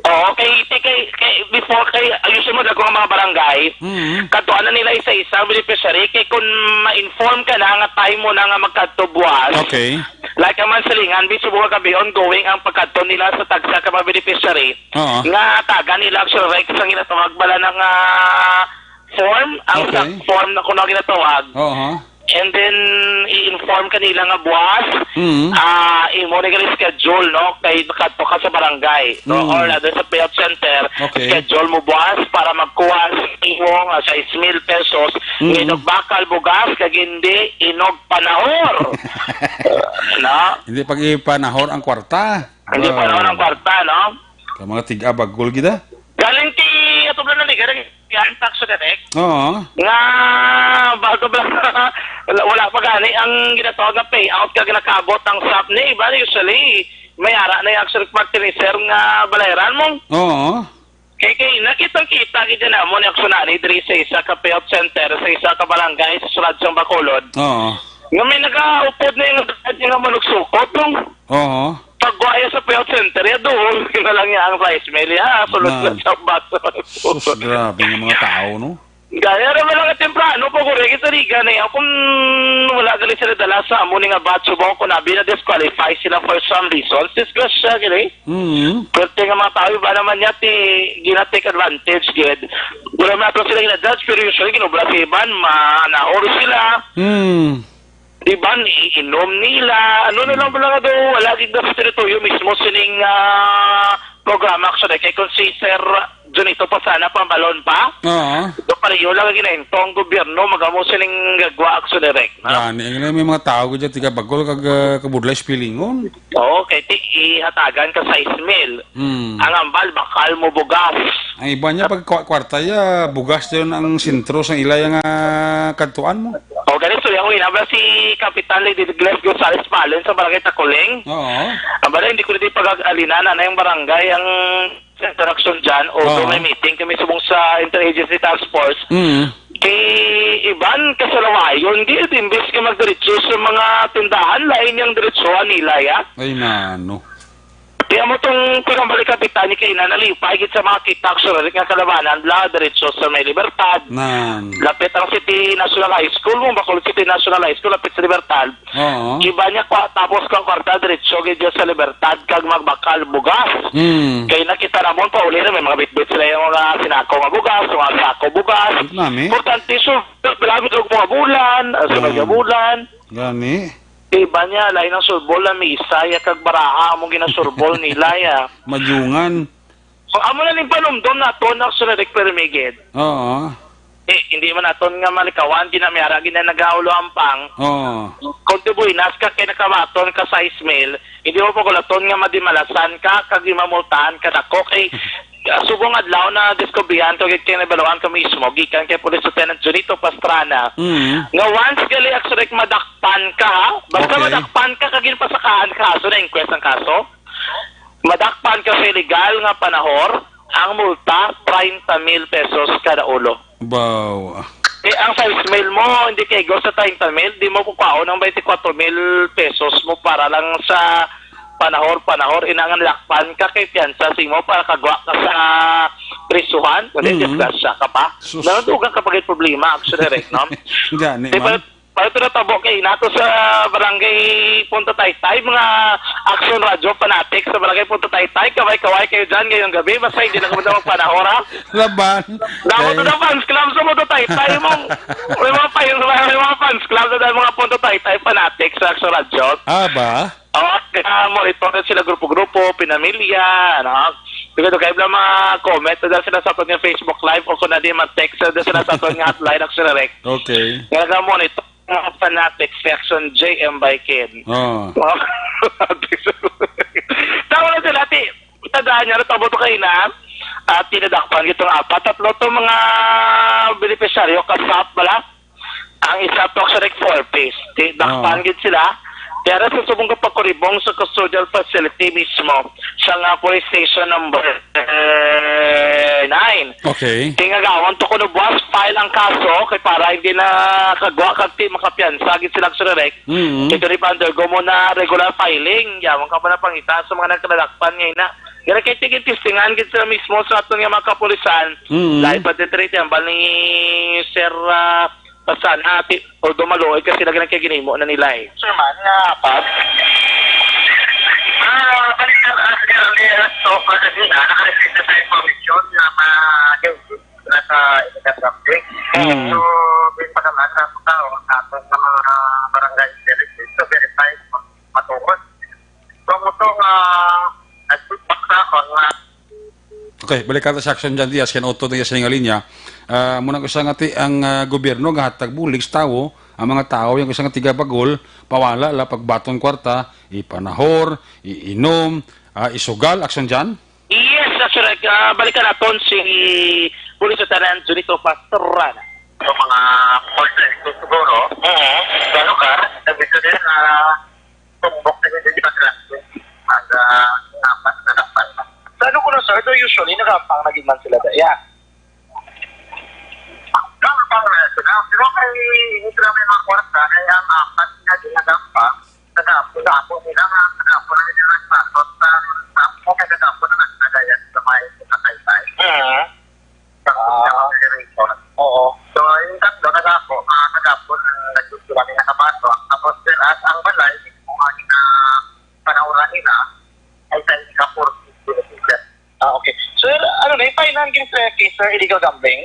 Oo, kay, kay, kay, kay before, kay, ayusin mo, dagko ang mga barangay. Mm. Kadtuan na nila isa-isa ang beneficiary. Kay kung ma-inform ka na nga time mo na nga magkadto buwas, Okay. like ang Mansilingan, mismo nga gabi, ongoing ang pagkadto nila sa tagsa ka mga beneficiary. Oo. Nga taga nila, actually, Rek, sa ginatawag bala ng ah, form, ang Okay. sa form na kung ano ginatawag. Oo. And then, i-inform ka nila nga buwas, Mm. ah, imo na yung schedule, no? Kay makadto ka sa barangay, no? Mm. Or rather sa payout center, Okay. schedule mo buwas para magkuha sa imo nga sais mil pesos, Mm. inog bakal bugas, kag hindi inog panahor. No? Hindi pag ipanahor ang kwarta. Hindi Ah, panahor ang kwarta, no? Ka mga tiga bagol gida. Galing ti ato na naligaran yan, tax direct. Oo. Nga, bago ba, wala, wala pa gani ang ginatawag nga payout kag nakabot ang sap ni iba, usually may ara na yung actual pagtinisir nga balayran mo. Oo. Kay, kay nakitang-kita gid na mo ni aksyon ani diri sa isa ka payout center sa isa ka barangay sa sulod sang Bacolod. Oo. Nga may nagaupod na yung nga manugsukot, no? Oo. Pagwaya sa payout center, ya doon na lang niya ang rice mill, ya. Sulod Na. na sa bato. Sus, grabe nga mga tao, no? Gaya ra man nga temprano, pag uregi sa liga na yan, kung wala gali sila dala sa amo ni nga batch, subong kung abi na disqualify sila for some reasons, disgrasya, gali. Mm. Pwerte nga mga tao, iba naman niya, ti, gina-take advantage, gid. Wala man ato sila gina-judge, pero usually, ginubra sa iban, manahor sila, Mm. iban, iinom nila, ano na lang pala nga daw, wala gid na sa teritoryo mismo sining ah, programa, actually, kay kung si Sir Junito pa sana, pambalon pa, Oo. do pareho lang ang ginahinto ang gobyerno, magamo sining gagwa, actually, Rek, no? Gani, ang may mga tao ko dyan, tiga bagol, kag ah, kabudlay sa pilingon. Oo, kay ti ihatagan ka sais mil. Mm. Ang ambal, bakal mo bugas. Ang iba niya, pag kwa- kwarta ya, bugas yun ang sentro sa ilay nga kadtuan mo. O, ganito, yung ina ba si Kapitan Lady Glenn Gonzales Palen sa Barangay Takuling? Oo. Ang bala, hindi ko na di pag-alinan na yung barangay ang interaction dyan. Although Oo. May meeting kami subong sa Interagency Task Force. Mm. Kay iban kasalawayon, di imbis ka magdiretso sa mga tindahan, lain niyang diretsohan nila, ya. Ay, nano. Kaya mo tong pinambalik kapitan ni kay nanalipay gid sa mga kita actually nga kalabanan la diretso sa may Libertad. Nan. Lapit ang City National High School, mo Bacolod City National High School, lapit sa Libertad. Oo. Iba niya kwa, tapos ka kwarta diretso gid sa Libertad kag magbakal bugas. Mm. Kay nakita namon pa uli na may mga bitbit sila yung mga sinako nga bugas, mga sako bugas. Nami. Importante so grabe og mga bulan, ah, sunod nga Mm. bulan. Gani. Iba niya, lain ang surbol na misa, ya kag baraha among ginasurbol nila, ya. Madyungan. Ang amo na ning panumdom nato, na actually, Rick Permigid. Oo. Eh, hindi man aton nga malikawan, ginamiara, ginanagaulo ang pang. Oo. Kung tibuinas ka kay nakabaton ka sais mil, hindi mo pagulaton nga madimalasan ka, kag mamultahan ka dako. Kay, ah, subong adlaw na diskubrihan ko, kay nabaluan ko mismo, gikan kay Police Lieutenant Junito Pastrana, Mm. nga once gali, actually, madakpan ka, ha? Basta Okay. madakpan ka, kag ginpasakaan ka, so na-inquest ang kaso. Madakpan ka sa illegal nga panahor, ang multa, treinta mil pesos kada ulo. Wow. Eh, ang sais mil mo, hindi kay go sa treinta mil, di mo kukuhaon ang twenty-four mil pesos mo para lang sa panahor, panahor, inangan lakpan ka kay piyansa sing mo para kagwa ka sa prisuhan, kundi Mm. disgrasya ka pa. Sus. Nalandugan ka pa gid problema, actually, Rek, no? Gani Di ba, man. Para ito natabo kay nato sa Barangay Punta Taytay, mga Action Radio fanatics sa Barangay Punta Taytay, kaway-kaway kayo dyan ngayong gabi. Basta hindi na kami na magpanahon, ha? Laban. Damo Eh. to na fans club sa Punta Taytay, mong, may mga pa-, may mga fans club na dahil mga Punta Taytay fanatics sa Action Radio. Ah, ba? Oh, kaya monitor na sila grupo-grupo, pinamilya, ano? Dugay-dugay lang mga comment na dahil sila sa aton nga Facebook Live o kung na di man text na dahil sila sa aton nga hotline, Action Direct. Okay. Nga nag-monitor mga fanatics ni Action J M Baiken. Oh. Mga fanatics. Tama na sila, ti. Tandaan niya, natabo to kayo na. At tinadakpan itong apat. Tatlo to mga benepisyaryo, kasap, bala. Ang isa to, actually, four piece. Ti, dakpan Oo. gid sila. Pero sa subong ka pakuribong sa custodial facility mismo, sa nga police station number nine. Okay. Tingagawan to kuno buwas, file ang kaso, kay para hindi na kagwa kag ti makapiyansa gid sila sa direct. Mm. Ito ni Pander, go mo na regular filing. Yaman ka pa na pangita sa mga nagkadakpan ngayon na. Pero kay tigil testingan gid sila mismo sa aton nga mga kapulisan. Mm. Dahil pa dito rin, ang bal ni Sir, ah, Pastrana, ati, although maluoy kasi lagi nagkaginimo na nila eh. Sir man, nga apat. Ah, balikan, ah, sige, ang liya, so, pag na, naka-receive na sa information na ma-, nasa illegal gambling. Mm. So, may pagkakataon sa aton sa mga barangay services to verify kung matuod. So, mo to nga, nag-feedback sa akon nga Okay, balik ka sa Action Jan Diaz, kay nautod niya sa nga linya. Ah, muna ko sa nga ti-, ang, ah, gobyerno gahatag bulig sa tawo, ang mga tawo, yung isang tigabagol, pawala la pagbaton kwarta, ipanahor, iinom, ah, isugal, Action Jan? Yes, Action Jan. Ah, balikan naton si Police Lieutenant Junito Pastrana. Sa mga call center siguro, Oo. Sa lugar, sabi ko din na tumbok na din yung pag-, pag, ah, apat na dapat. Sa ano ko na, sir, do usually nag-ampang na gid man sila daya? Ang pang na sila, pero kay hindi sila may mga kwarta, kaya ang apat na ginagampang, kagapon, kagapon nila nga, kagapon na nila nagpasok sa, sa, kagapon, kagapon na nagkagayat sa may, sa Taytay. Mhm. Sa Ah. Consideration. Oo. So, yung tatlo, nagapon, ah, kagapon, nagsusulat yung nakabato. Tapos, sir, at ang balay, kung ano na panahon nila, ay sa ika-fourteen beneficiary. Ah, okay. Sir, ano na, i-file na ang gin-, eh, case, sir, illegal gambling?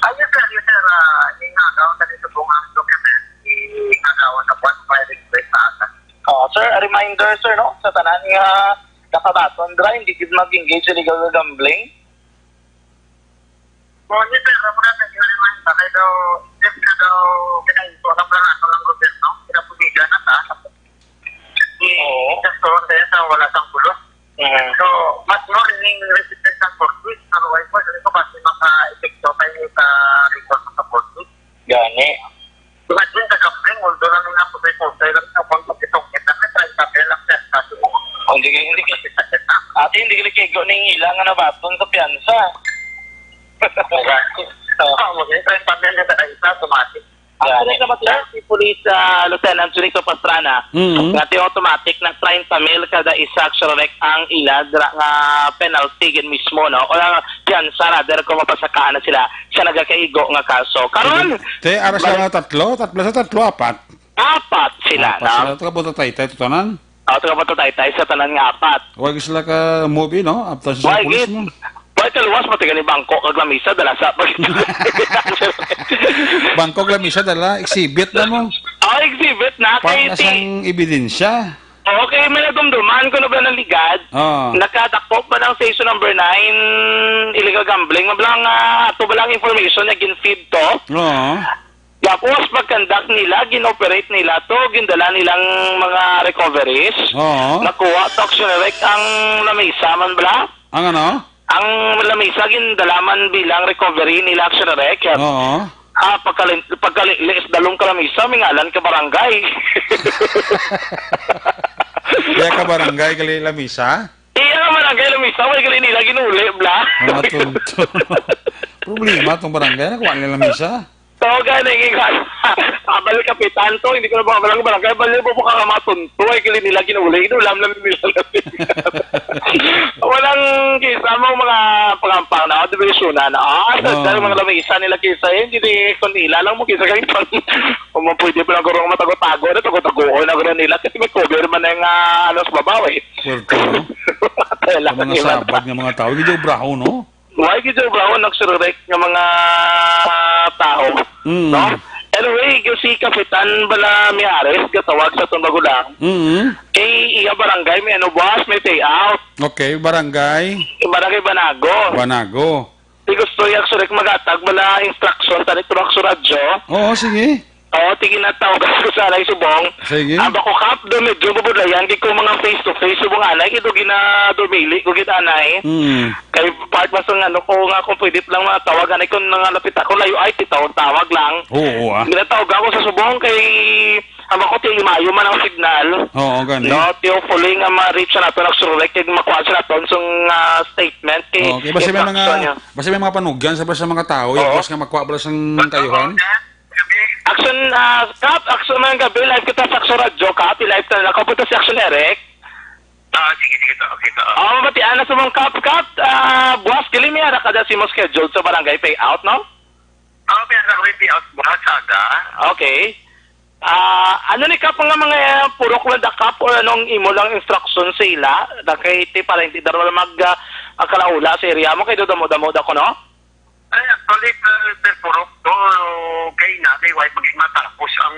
Ah, yes, sir, yes, sir. Ah, inagaw sa nito po nga ang document, inagaw sa buwan, filing rate sa akin. Oo, sir, a reminder, sir, no? Sa tanan nga nakabaton dira, hindi gid mag-engage sa illegal gambling. Mo, yes, sir, amo na, nag-remind pa kay daw, yes, na daw, kinainto lang lang ato ng gobyerno, kinapuligan na ta. Oo. Just to say, sa wala sang bulos. Mhm. So, mas more ning resistance ang force, pero why po, sabi ko, mas maka-epekto kayo sa resource sa force. Gani. Imagine, taga-Pring, although lang nga po may force, lang sa pang pagkitungkit na may treinta mil ang sensation. Oh, hindi, hindi, Sakit na. Ate, hindi ka likigo ning ila nga nabaton sa piyansa. Okay. Oo. Ah, mag-treinta mil na taga isa, automatic. Ang Yan. Tuloy naman sila, si Police, ah, Lieutenant Junito Pastrana, Mm. nga ti automatic ng treinta mil kada isa, actually, ang ila dira nga penalty gid mismo, no? O ang piyansa, rather, kung mapasakaan na sila sa nagakaigo nga kaso. Karon, Te, ara sila balik- nga tatlo? Tatlo sa tatlo, apat? Apat sila, Apat no? Sila. Taga Punta Taytay, to tanan? Oh, taga Punta Taytay sa tanan nga apat. Wag sila ka movie, no? After sa Wag pulis it. Mo. Wag kaluwas mo, taga ni Bangko, kag lamisa, dala sa pag- Bangko, lamisa, dala. Exhibit na mo. Oh, exhibit na. Part Kay na ti-, sang ebidensya. Okay, may nadumduman ko na ba ng ligad? Oo. Nakadakop ba ng session number nine, illegal gambling? Mabla nga ato ba lang information nga gin-feed to? Oo. Tapos, pag-conduct nila, gin-operate nila to, gindala nilang mga recoveries. Oo. Nakuha to, Action Rec, ang lamisa man bala. Ang ano? Ang lamisa, gindala man bilang recovery nila, Action Rec. Oo. Ah, pagkali-, pagkalilis, dalong ka lamisa, mingalan ka barangay. Iya ka barangay, gali lamisa? Iya nga barangay lamisa, may gali nila ginuli, bla. Mga tonto. Problema tong barangay, nakuha nila lamisa. Tawag ka na yung ikan. Abal kapitan to, hindi ko na baka barangay, barangay, bali mo ka mga tonto, ay gali nila ginuli, inulam lang nila. Walang kisa mo mga pangampang na, division na, ah, Oo. Dahil mga lamisa nila kisa, eh, hindi ni, kung nila lang mo kisa kayo pang, kung mo pwede pa lang guro matago-tago, na tago-tagoon na guro nila, kasi may cover man na yung, ah, ano, sa babaw, eh. Puwerto, no? Kaya Sa lang mga nila. Sabad nga mga tao, hindi obraho, no? Why gid ba ang nagsurrect nga mga tao, Mm. no? Anyway, yung si Kapitan bala Mijares, gatawag sa atong magulang. Mm. Kay iya barangay, may ano, buwas, may payout. Okay, barangay? Barangay Banago. Banago. Di gusto yung surrect magatag, bala instruction, tani to sa radyo. Oo, sige. Oo, tingin na tawag ko sa alay subong. Sige. Ang bako kap, do medyo mabudlayan, di ko mga face to face, subong anay, ito ginadumili ko gid anay. Mm. Kay part mas ang ano ko nga kung pwede lang mga tawag, anay kung nangalapit ako, layo ay, titawag-tawag lang. Oo, ah. Ginatawag ako sa subong kay ang bako ti imayo man ang signal. Oo, gani. No, thankfully nga ma-reach sa nato, nagsurulay kay makuha sa nato, sung, ah, statement kay Okay, basta may mga, instruction niya. Basta may mga panugyan sa, sa mga tao, yung Oo. Boss nga makuha pala sang kayuhan. Action, ah, Kap, Action, mga gabi, live kita sa Action Radio, Kap, i-live na lang. Kapunta si Action Eric. Ah, sige, sige, to. Okay, to. Oh, mabatian na sa mong Kap, Kap, ah, buwas, gali may ara ka dyan si mo scheduled sa barangay payout, no? Ah, may ara ko yung payout buwas, aga. Okay. Ah, ano ni Kap nga mga, eh, purok lang da, Kap, or anong imo lang instruction sa ila? Na kay ti para hindi daw mag, ah, kalaula sa area mo, kay do damo-damo da ko, no? Ay, actually, per, per purok to, kay na, kay why maging matapos ang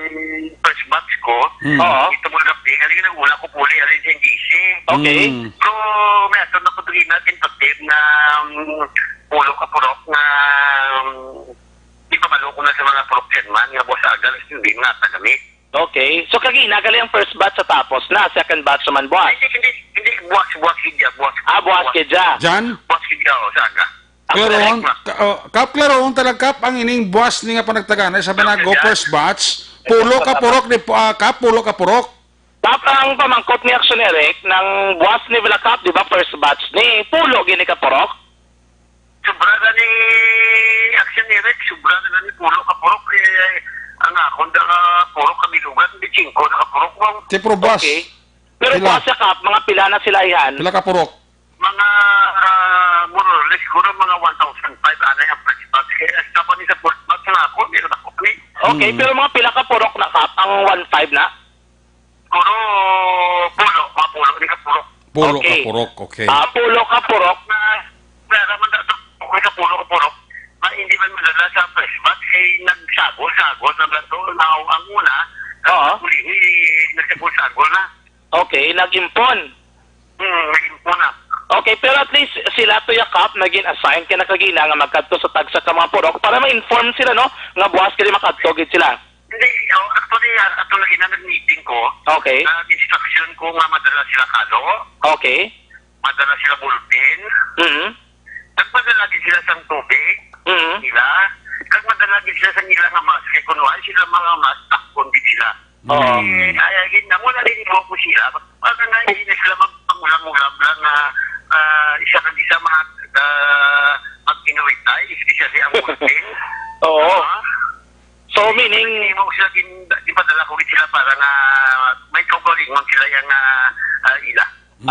first batch ko. Mm. Oo. Ito mo na, kaya nag-una ko puli, alin sa G C. Okay. Mm. Pero may ato na ko tuloy natin, pag na, um, pulo ka purok na, um, di pa malo ko na sa mga purok yan man, nga buwas agal, hindi nga tagamit. Okay. So, kagina, gali ang first batch sa tapos na, second batch naman buwas. Hindi, hindi, hindi, buwas, buwas, hindi, buwas. Ah, buwas, buwas. Kaya dyan? Dyan? Buwas, hindi, oh, sa aga. Ang Claron, correct, ma'am. Ka-, oh, Kap Claron, talag Kap, ang ining buwas ni nga panagtagana sa Banago, Kap, first batch. Pulo ka purok ni, ah, Kap, pulo ka purok. Kap, ang pamangkot ni Action Eric, nang buwas ni Bala Kap, di ba, first batch ni, pulo gini ka purok? Sobra na ni Action Eric, sobra na ni pulo ka purok. Eh, ang akon da nga purok, kami lugar, di singko na ka purok, ma'am. Ti puro buwas. Okay. Pero Pila? Buwas sa Kap, mga pila na sila yan? Pila ka purok? Mga, ah, more or less, siguro mga one thousand five, ano yung first batch. Kaya sa pa ni sa first batch na ako, meron ako ni. Okay, Mm. Pero mga pila ka purok na, Kap, ang one five na? Siguro, pulo, mga pulo, hindi ka purok. Pulo ka Okay. purok, okay. Ah, pulo ka purok. Na, pera man na, okay ka pulo ka purok. Ma, hindi man madala sa first batch, eh, nagsagol-sagol na ba to? Now, ang una, Oo. Huli, eh, nagsagol-sagol na. Okay, nag-impon. Hmm, nag-impon na. Okay, pero at least sila to, Yakap, naging assign kay nakagina nga magkadto sa tagsa ka mga purok para ma-inform sila, no, nga buwas kini makadto gid sila. Hindi, oh, actually, ah, ato lagi na nag-meeting ko. Okay. Na instruction ko nga madala sila kalo. Okay. Madala sila bulpin. Mhm. Nagpadala gid sila sang tubig. Mhm. Nila. Kag madala gid sila sang ila nga mask. Kay kung wala sila mga mask, takpon gid sila. Oo. Mm. Eh, ay, ay, gid na, wala rin mo ko sila. Baka nga, hindi na sila magpangulam-ulam lang nga, ah, isa kag isa mag, ah, magkinuwitay, especially ang bulpin. Oo. Ah. So, meaning, hindi mo sila gin-, gipadala ko gid sila para nga may kaugalingon sila yang, ah, ah, ila.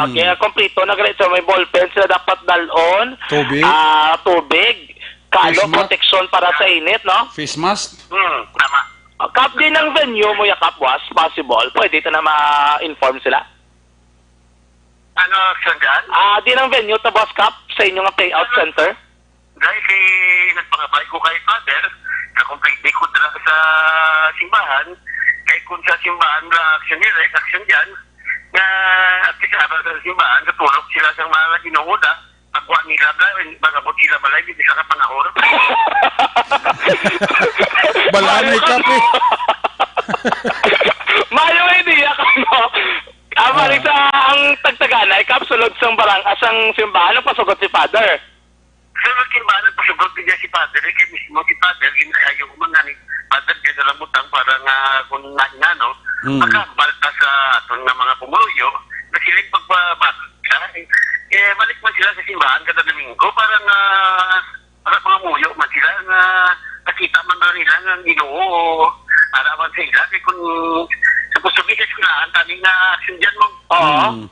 Okay, Mm. Kompleto na gani. So, may ballpen sila dapat dalon. Tubig. Ah, tubig. Kalo, Face mask. Proteksyon para sa init, no? Face mask. Hmm, tama. Ah, Kap, di nang venue mo ya, Kap, buwas, possible. Pwede ta na ma-inform sila. Ano, Action dyan? Ah, di nang venue ta, boss, Kap, sa inyo nga payout Ano? Center? Dahil kay nagpangabay ko kay Father, na kung pwede ko dala sa simbahan, kay kung sa simbahan na Action Direct, Action dyan, Nga, at least, abang sa simbahan, katulog sila sa mga Ginoo, da. Pagwa nila, bla, magabot sila, balay, di sila kapanahon. Balaan ni Kap, eh. Mayo idea ka, no? Ah, Ah. Sa ang tagtaganay, Kap, sulod sang barang-, ah, sang simbahan, ang pasugot si Father. Sa mga simbahan, ang pasugot niya si Father, eh, kay mismo si Father, ginahayo ko man nga ni Father, di na lang butang para nga kung na, nga, no? Mm. Makahambal ta sa aton nga mga pumuluyo, na sila yung pagpabasa. Eh, eh, balik man sila sa simbahan kada Domingo para nga, para pangamuyo man sila nga nakita man na nila nga ang Ginoo araman sa ila. Kay kung sa gusto sa eskwelahan, tani nga action dyan mo. Oo. Mm.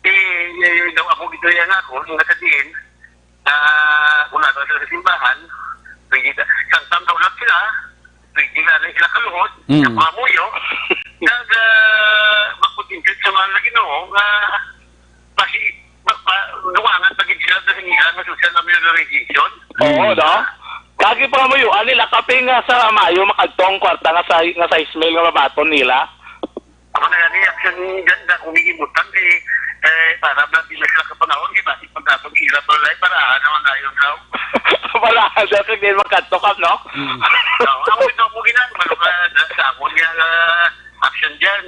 Eh, eh, daw amo gid nga ako, nga sa diin, ah, kung nato sila sa simbahan, pwede na, samtang daw lang sila, pwede na lang sila kaluhod, Mm. sa pangamuyo, nag, ah, magkutintin sa mga Ginoo, nga, pasi-, ma-, ma-, duwangan pa gid sila sa nila nga social organization. Oo, Mm. no? Kagi pangamuyo, ani la kaping nga sa maayo makadtong kwarta nga sa, nga sais mil nga mabaton nila. Ako na gani, action dyan na kung may imutan, eh, eh, para ba di na sila kapanahon, di ba? Di pagkatong sila, pero, like, para, ah, naman tayo, bro. Para, ah, dapat din magkadto ka, no? Mm. No, ako ito, ako ginagawa, ano ka, sa amon nga, ah, action dyan,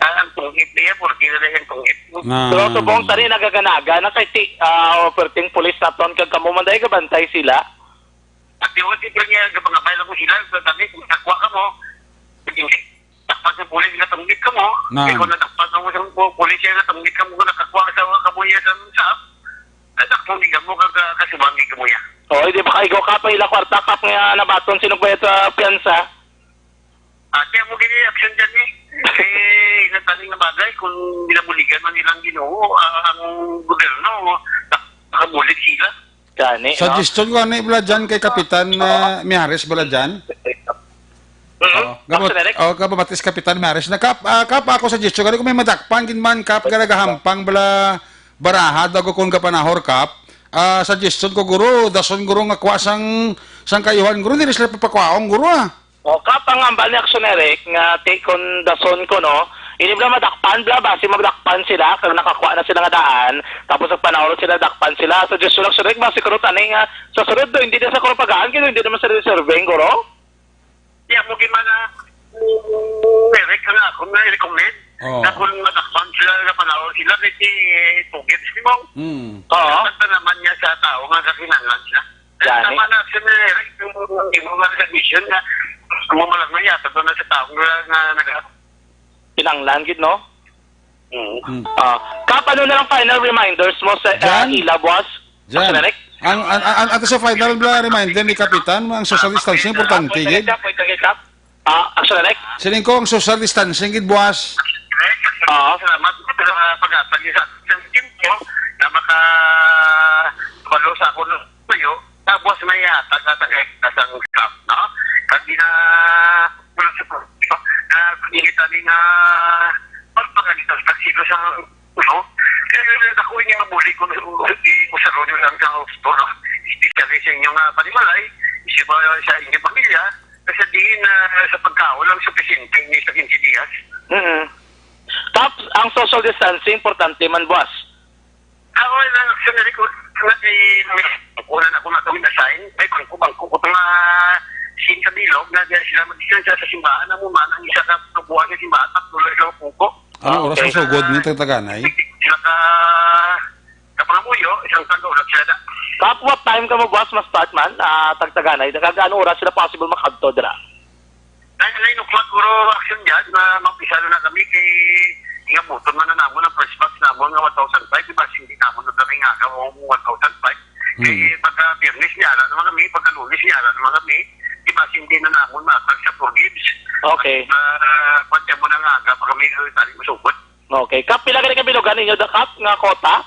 ah, ang tungit niya, porque na lang ang tungit. Ah. Pero subong tani nagaganaga na kay ti, ah, perting pulis naton kag kamo man dahil gabantay sila. At yung si niya, kapangabay lang ko sila, sa dami, kung takwa ka mo, hindi, takpan sa pulis, natanggit ka mo. Na. Kaya kung natakpan mo sa pu-, pulis, siya natanggit ka mo, kung nakakuha sa mga kabuya sa, sa, natakpan di ka mo, kag-, kasubangi ka mo yan. Oh, di ba kayo ka pa ila kwarta, Kap, nga nabaton, sino ba sa piyansa? Ate, amo gini action dyan, eh. Eh, nataling na bagay, kung binabuligan man nilang Ginoo, ah, ang gobyerno, nakabulig sila. Gani, no? Suggestion ko, ano, bala dyan kay Kapitan, ah, Miares, bala dyan? Mhm. Oo, Boss Derek? Oh, kababatis Kapitan Miares. Na, Kap, ah, Kap, ako suggestion, gani kung may madakpan, gid man, Kap, garagahampang, bala, baraha, daw ko kung gapanahor, Kap. Ah, suggestion ko, guro, dason, guro, nga kwa sang, sang kayuhan, guro, diri sila papakwaon, guro, ah. O, Kap, ang hambal ni Action Eric nga ti kon dason ko, no, ini bala madakpan bala, basi madakpan sila, kag nakakuha na sila nga daan, tapos nagpanahon sila, dakpan sila. Suggestion ni Action Eric, basi kuno tani nga sa sunod, do, hindi na sa kuno pagaan, kay hindi naman sila deserving, guro? Di amo gid man na, mm, Eric, nga ako nga i-recommend, Oh. na kung madakpan sila, nga panahon sila, may ti-, tugid si mo. Hmm. Oo. Dapat na naman niya sa tao nga kakinahanglan siya. Gani. Tama na, sir, eh, yung, yung mga condition nga, mo malang na yata doon na sa tao nga, nga nag- Kinahanglan gid, no? Mm. Mm. Ah, Kap, ano na lang final reminders mo sa, ah, Jan? ila, boss? Jan, Action Eric? Ang, ang, ang, ang, ato sa final bala reminder ni Kapitan, ang social distancing, importante gid. Kap, wait, kap. Ah, Action Eric? Siling ko, ang social distancing gid, boss. Oo. Salamat sa pag-atag sa ating tempo na makabalo sa akon tuyo. Tapos may hatag na tagay sa staff, no? Pag di na, na pagkita ni nga pagpangalitas sa silo sa, no? Kaya yun, ako yung mabuli ko, di ko sa ron lang sa gusto, no? Especially sa inyo nga panimalay, isip ba sa inyong pamilya, kasi di na sa pagkaon lang sufficient ni sa quince dias. Mm. Kap, ang social distancing, importante man, boss. Ako lang, actually, ko, na si, kunan ako na kami na sign, may bangko-bangko ko nga sin sa bilog, na diyan sila magdistansya sa simbahan, na mo man, ang isa ka tubuan sa simbahan, tatlo lang sila puko. Ano oras Okay. masugod ni Tagtaganay? Sila ka, kapangamuyo, isang tangga, ulat sila na. Kap, what time ka mo, boss, ma-start man? Ah, Tagtaganay, kag ano oras sila possible makadto dira? Nine, nine o'clock, guro, action dyan, na mapisalo na kami kay ingabuton man na namon ang first batch namon nga one thousand five, di ba? Hindi namon na kami nga, o one thousand five. Kay Hmm. pagka Biyernes, niya, ala naman kami, pagka Lunes, niya, ala naman kami, di ba? Hindi na namon matag sa four gigs. Okay. At, ah, pati mo na nga, aga pa kami, eh, tali masugod. Okay. Kap, pila gani ka binugan ninyo, da, Kap, nga kota?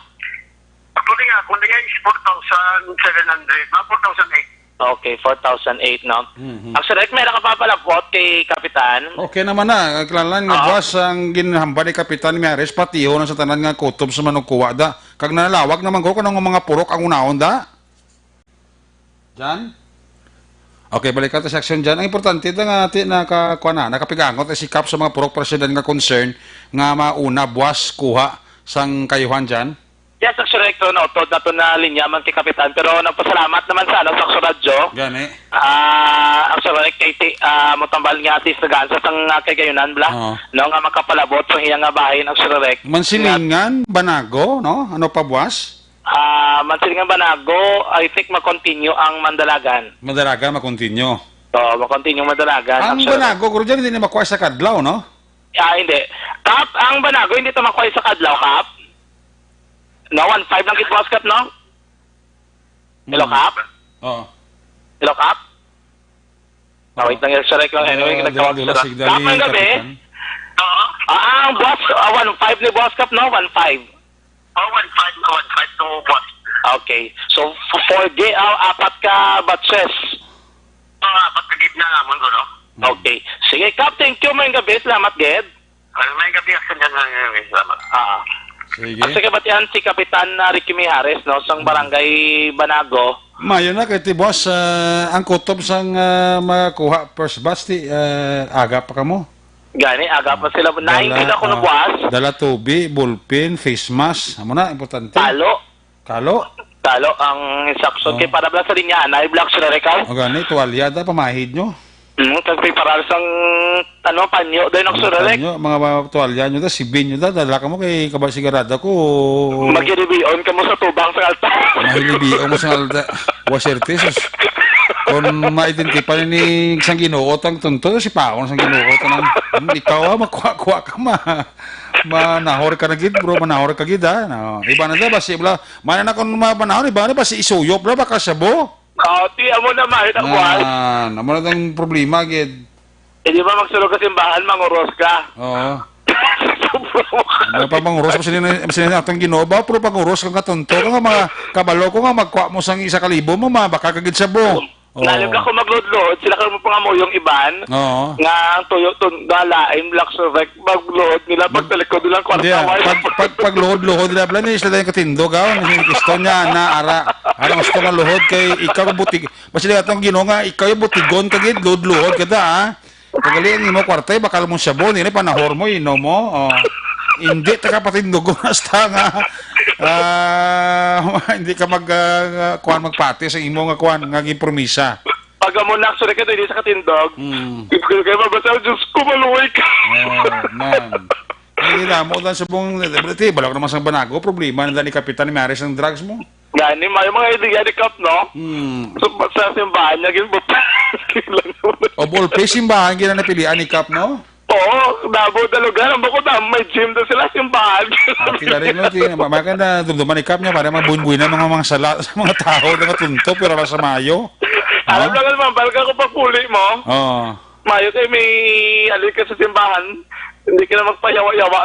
Actually nga, kung niya is four thousand seven hundred, mga four thousand eight. Okay, four thousand eight, no? Mhm. Actually, may nakapapalabot kay Kapitan. Okay naman na. Kailangan nga Oo. buwas ang ginhambal ni Kapitan Miares, patiho na sa tanan nga kutob sa manugkuwa da. Kag nanalawag naman ko kanang mga purok ang unahon da. Jan? Okay, balik ka ta sa aksyon dyan. Ang importante ta nga ti naka kuan na, nakapigangot na si Kap sa mga purok president nga concern nga mauna buwas kuha sang kayuhan dyan. Yes, Action Director, no, tod nato na linya man si Kapitan, pero nagpasalamat naman sa, ano, sa Action Radyo. Gani. Ah, Action Direct, kay ti, ah, mo tambal nga at least nagaansa sang, ah, kay gayunan, bla, Oo. no, nga makapalabot sa iya nga bahin, Action Direct. Mansilingan, Banago, no? Ano pa buwas? Ah, Mansilingan, Banago, I think ma-continue ang Mandalagan. Mandalagan, ma-continue. Oo, ma-continue ang Mandalagan, Ang Action Direct. Banago, guro dyan, hindi na makuha sa kadlaw, no? Ah, hindi. Kap, ang Banago, hindi to makuha sa kadlaw, Kap. No, one five lang gid, boss, Kap, no? Hello, Hmm. Kap? Oo. Hello, Kap? Ah, Oo. wait lang, sir, ko. Anyway, Dula, nagtawag dula, sila. Signal Kap, ni ang gabi? Kapitan. Oo. Ah, ang boss, ah, one five ni boss, Kap, no? One five. Oh, one five, one five to boss. Okay. So, f-, four G, ah, apat ka batches. Oo, apat ka gid na namon, guro. Hmm. Okay. Sige, Kap, thank you. May gabi. Salamat, gid. Ay, may gabi, Action Dyan, may gabi. Salamat. Ah. Sige. At sa kabatian, si Kapitan, ah, Ricky Mijares, no, sang Hmm. Barangay Banago. Mayo na kay ti boss, ah, ang kutob sang, ah, makuha first batch ti, ah, aga pa kamo. Gani, aga pa sila. Nine Dala, sila kuno ah, buwas. Dala tubi, ballpen, face mask. Amo na, importante. Talo. Kalo? Talo ang instruction Oh. kay para bala sa linya, anay, black sila, Rick, ah. O gani, tuwalya da, pamahid nyo. Mm, kag preparar sang, ano, panyo, din ang Mga sura, Rick. panyo, mga, mga tuwalya nyo da, sibin nyo da, dala ka mo kay kabal sigurado ko. Maghilibion ka mo sa tubang sa altar. Mahilibion mo sa altar. Wa, swerte, sus. Kung ma-identify ni sang Ginoo tang tunto, si Paon sang Ginoo tang, hmm, ikaw, ah, makuha-kuha ka, ma-, manahor ka na gid, bro, manahor ka gid, ha. No. Iba na da, basi, bla, mana na kung ma-, manahor, iba na, basi isuyop, bla, baka sabo. Oh, ti, amo na, mahit ang kuwan. Ah, amo na tang problema, gid. Eh, di ba magsulog ka simbahan, manguros ka? Oo. Sobra mo ka. Ano pa manguros? Mas sila, mas sila atong Ginoo ba? Pero panguros ka nga tunto ka nga mga kabalo ko nga magkuha mo sang isa ka libo mo, mabaka ka gid sa bo. Oo. Nalim ka kung magluhod-luhod, sila ka mo pangamuyong iban, Oo. nga ang tuyo, tun-, nga lain, black survey, magluhod nila, Mag-, pagtalikod nilang kwarta, Hindi, ah. wala. Pag, pag, pagluhod-luhod nila, bla, ni sila yung katindog, ah. Ni gusto niya, na, ara, ara, gusto nga luhod kay ikaw butig. Mas sila atong Ginoo nga, ikaw yung butigon ka gid, luhod-luhod ka ta, ah. Pag gali ang imo kwarta, eh, bakal mo sabo, nila panahor mo, inom mo. Oh. Hindi ta kapatid dugo, hasta nga, ah, hindi ka mag, ah, kuwan, magpati sa imo nga kuwan, nga ginpromisa. Pag amo na, actually, ka hindi sa katindog. Hmm. Hindi ko kayo mabasa, "Diyos ko, maluoy ka." Oh, man. Hindi na mo, dan subong, ti, balak naman sang Banago, problema na ni Kapitan ni Maris ang drugs mo. Gani, may mga idea ni Kap, no? Hmm. So, sa simbahan niya, ginbutang. Lang naman. O, ballpen, simbahan, gina napilian ni Kap, no? Oo, Davao da lugar. Ang bukod na, may gym doon sila, simbahan. Ah, kilala mo, ti, ma-, ma-, ka na, dumduman ni Kap niya, para mabuhin-buhin na mga, mga sala, sa mga tao, mga tunto, pero wala sa mayo. Alam No? lang naman, balik ako pagpuli mo. Oo. Mayo kayo, may alin ka sa simbahan. Hindi ka na magpayawa-yawa.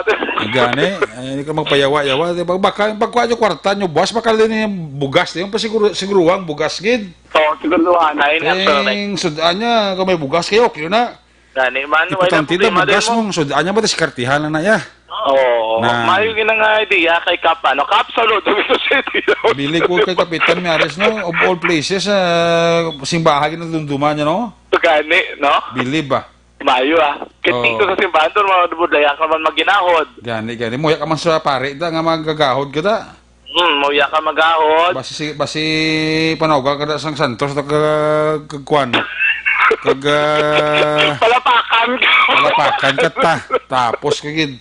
Gani, ay, hindi ka magpayawa-yawa. Di ba, baka, pagkuha nyo kwarta nyo, buwas, baka din yung bugas. Yung pa siguro, siguro ang bugas, gid. Oo, siguro, ano, yun, actually. Ting, sud-an niya, kung may bugas kayo, okay na. Gani, man, wala Importante na problema bugas din mo. Mong sud-an niya, ba, tas kartihan lang na, ya. Oo, Na. Mayo yun ang idea kay Kap, ano, Kap, saludo, gusto sa idea. Bili ko kay Kapitan Miares, no, of all places, ah, simbahan, ginadumduman niya, no? Gani, no? Bili ba? Mayo, ah. Kay Oo. Tito sa simbahan, doon, mga budlaya ka man maginahod. Gani, gani. Muya ka man sa pare, da, nga magagahod ka, da. Hmm, muya ka magahod. Basi, si, basi, panawga ka da sang Santos, da ka, kag kwan. Kag, ah, Palapakan ka. Palapakan ka, ta. Tapos ka, gid.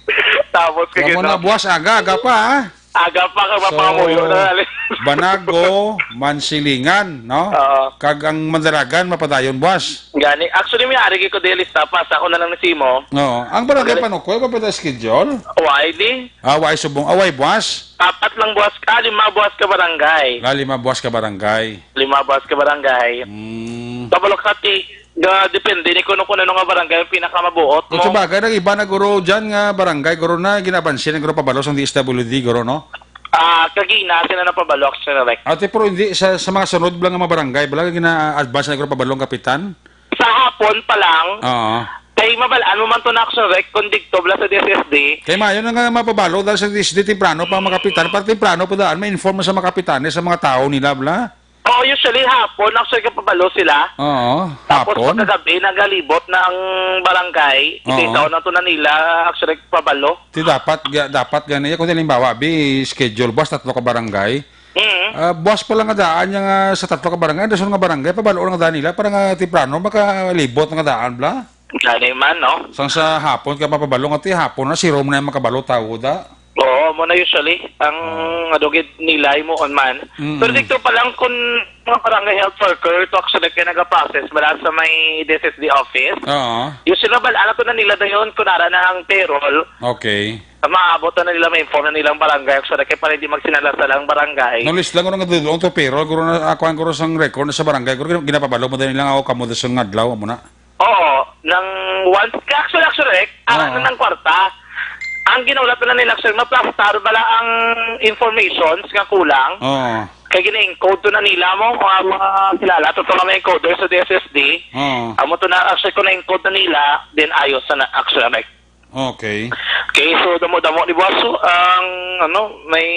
Tapos ka, Kamo gid, na, no? Buwas, aga, aga pa, ha? Aga pa, kag So, mapangamuyo na, ali. Banago, Mansilingan, no? Oo. Kag ang Mandaragan, mapadayon, buwas. Gani. Actually, may ari ko di lista pa. Sa ako na lang ni Simo. Oo. Ang barangay Magaling. Panukoy, ba pwede schedule? Why di? Ah, why subong? Ah, why buwas? Apat lang buwas ka, lima buwas ka barangay. Ah, lima buwas ka barangay. Lima buwas ka barangay. Mm. Kabalo ka, ti, ga, depende ni kuno kuno nga barangay ang pinakamabuot Kung mo. Sa bagay, nag-iba na guro dyan nga barangay, guro na, ginabansin na guro pabalo sa D S W D, guro, no? Ah, kagina, sila na pabalo, Action Rec. Ate, pero hindi, sa, sa mga sunod lang nga mga barangay, bala, gina-advance na guro pabalo ang kapitan? Sa hapon pa lang, Oo. kay mabalaan mo man to na, Action Rec, kung dito, bala, sa D S S D. Kay mayo na nga mapabalo dahil sa D S S D, temprano pa ang mga kapitan, para temprano pa daan, ma-inform sa mga kapitanes, sa mga tao nila, bala. Oo, usually hapon, actually, kapabalo sila. Oo, Tapos hapon. pagkagabi, nagalibot na ang barangay. Oo. Isa-isa na to na nila, actually, pabalo. Ti dapat, ga- dapat gani, kung halimbawa, bi, schedule, boss, tatlo ka barangay. Mm. Ah, boss, pala nga daan niya nga sa tatlo ka barangay, dason nga barangay, pabalo nga daan nila, para nga temprano, makalibot nga daan, bla? Gani man, no? Sang sa hapon ka mapabalo, nga ti hapon na, zero man na yung makabalo, tao, da. Oo, mo na usually, ang adugid nila, imo on man. Mm. Pero dito pa lang, kung mga barangay health worker, to actually kaya nag-process, bala sa may D S S D office. Oo. Usually, bala, alam ko na nila dayon, kung nara na ang payroll, Okay. Ang maabot na nila, ma-inform na nilang barangay. Actually, kaya pala hindi magsinala-sala ang barangay. Nalis lang ko nga doon to, pero guro na ako ang guro sang record na sa barangay. Guro, ginapabalo mo din nilang ako kamo sa nga adlaw, amo na. Oo, nang once, actually, actually, Rick, ara Oo. na ng kwarta. Ang ginulat na nila, actually, maplastar bala ang informations nga kulang. Oo. Kay gina-encode to na nila mo, kung ang mga kilala, to, to na may encoder sa D S S D. Oo. Amo to na, actually, kung na-encode na nila, then ayos na, actually, Rick. Okay. Okay, so damo-damo ni Boss ang, ano, may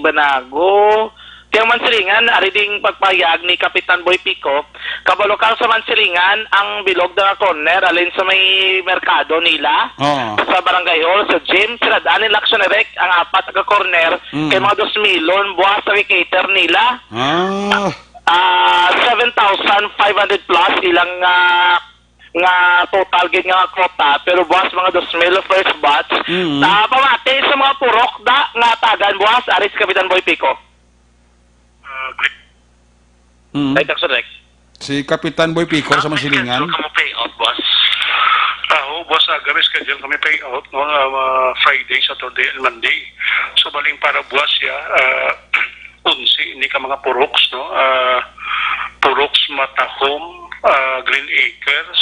banago. Kaya Mansilingan, ari ding pagpahayag ni Kapitan Boy Pico, kabalo ka sa Mansilingan, ang bilog na corner, alin sa may merkado nila, Oo. sa barangay hall, sa gym, sila daan nila action direct, ang apat ka corner, Mm. kay mga dos milon, buwas sa cater nila. Ah. Ah, seven thousand five hundred plus ilang, ah, nga total gid nga quota, pero buwas mga dos mil first batch. Mm. Sa pamati sa mga purok da nga tagan buwas, ari si Kapitan Boy Pico. Ah, great. Mm. Right, Action Rex. Si Kapitan Boy Pico sa Masilingan. Cancel ka mo payout, boss. Ah, oo, boss, ah, gabi schedule kami payout, no? Ah, Friday, Saturday, and Monday. So, baling para buwas siya, ah, unsi ini ka mga puroks, no? Ah, puroks Matahom, ah, Green Acres,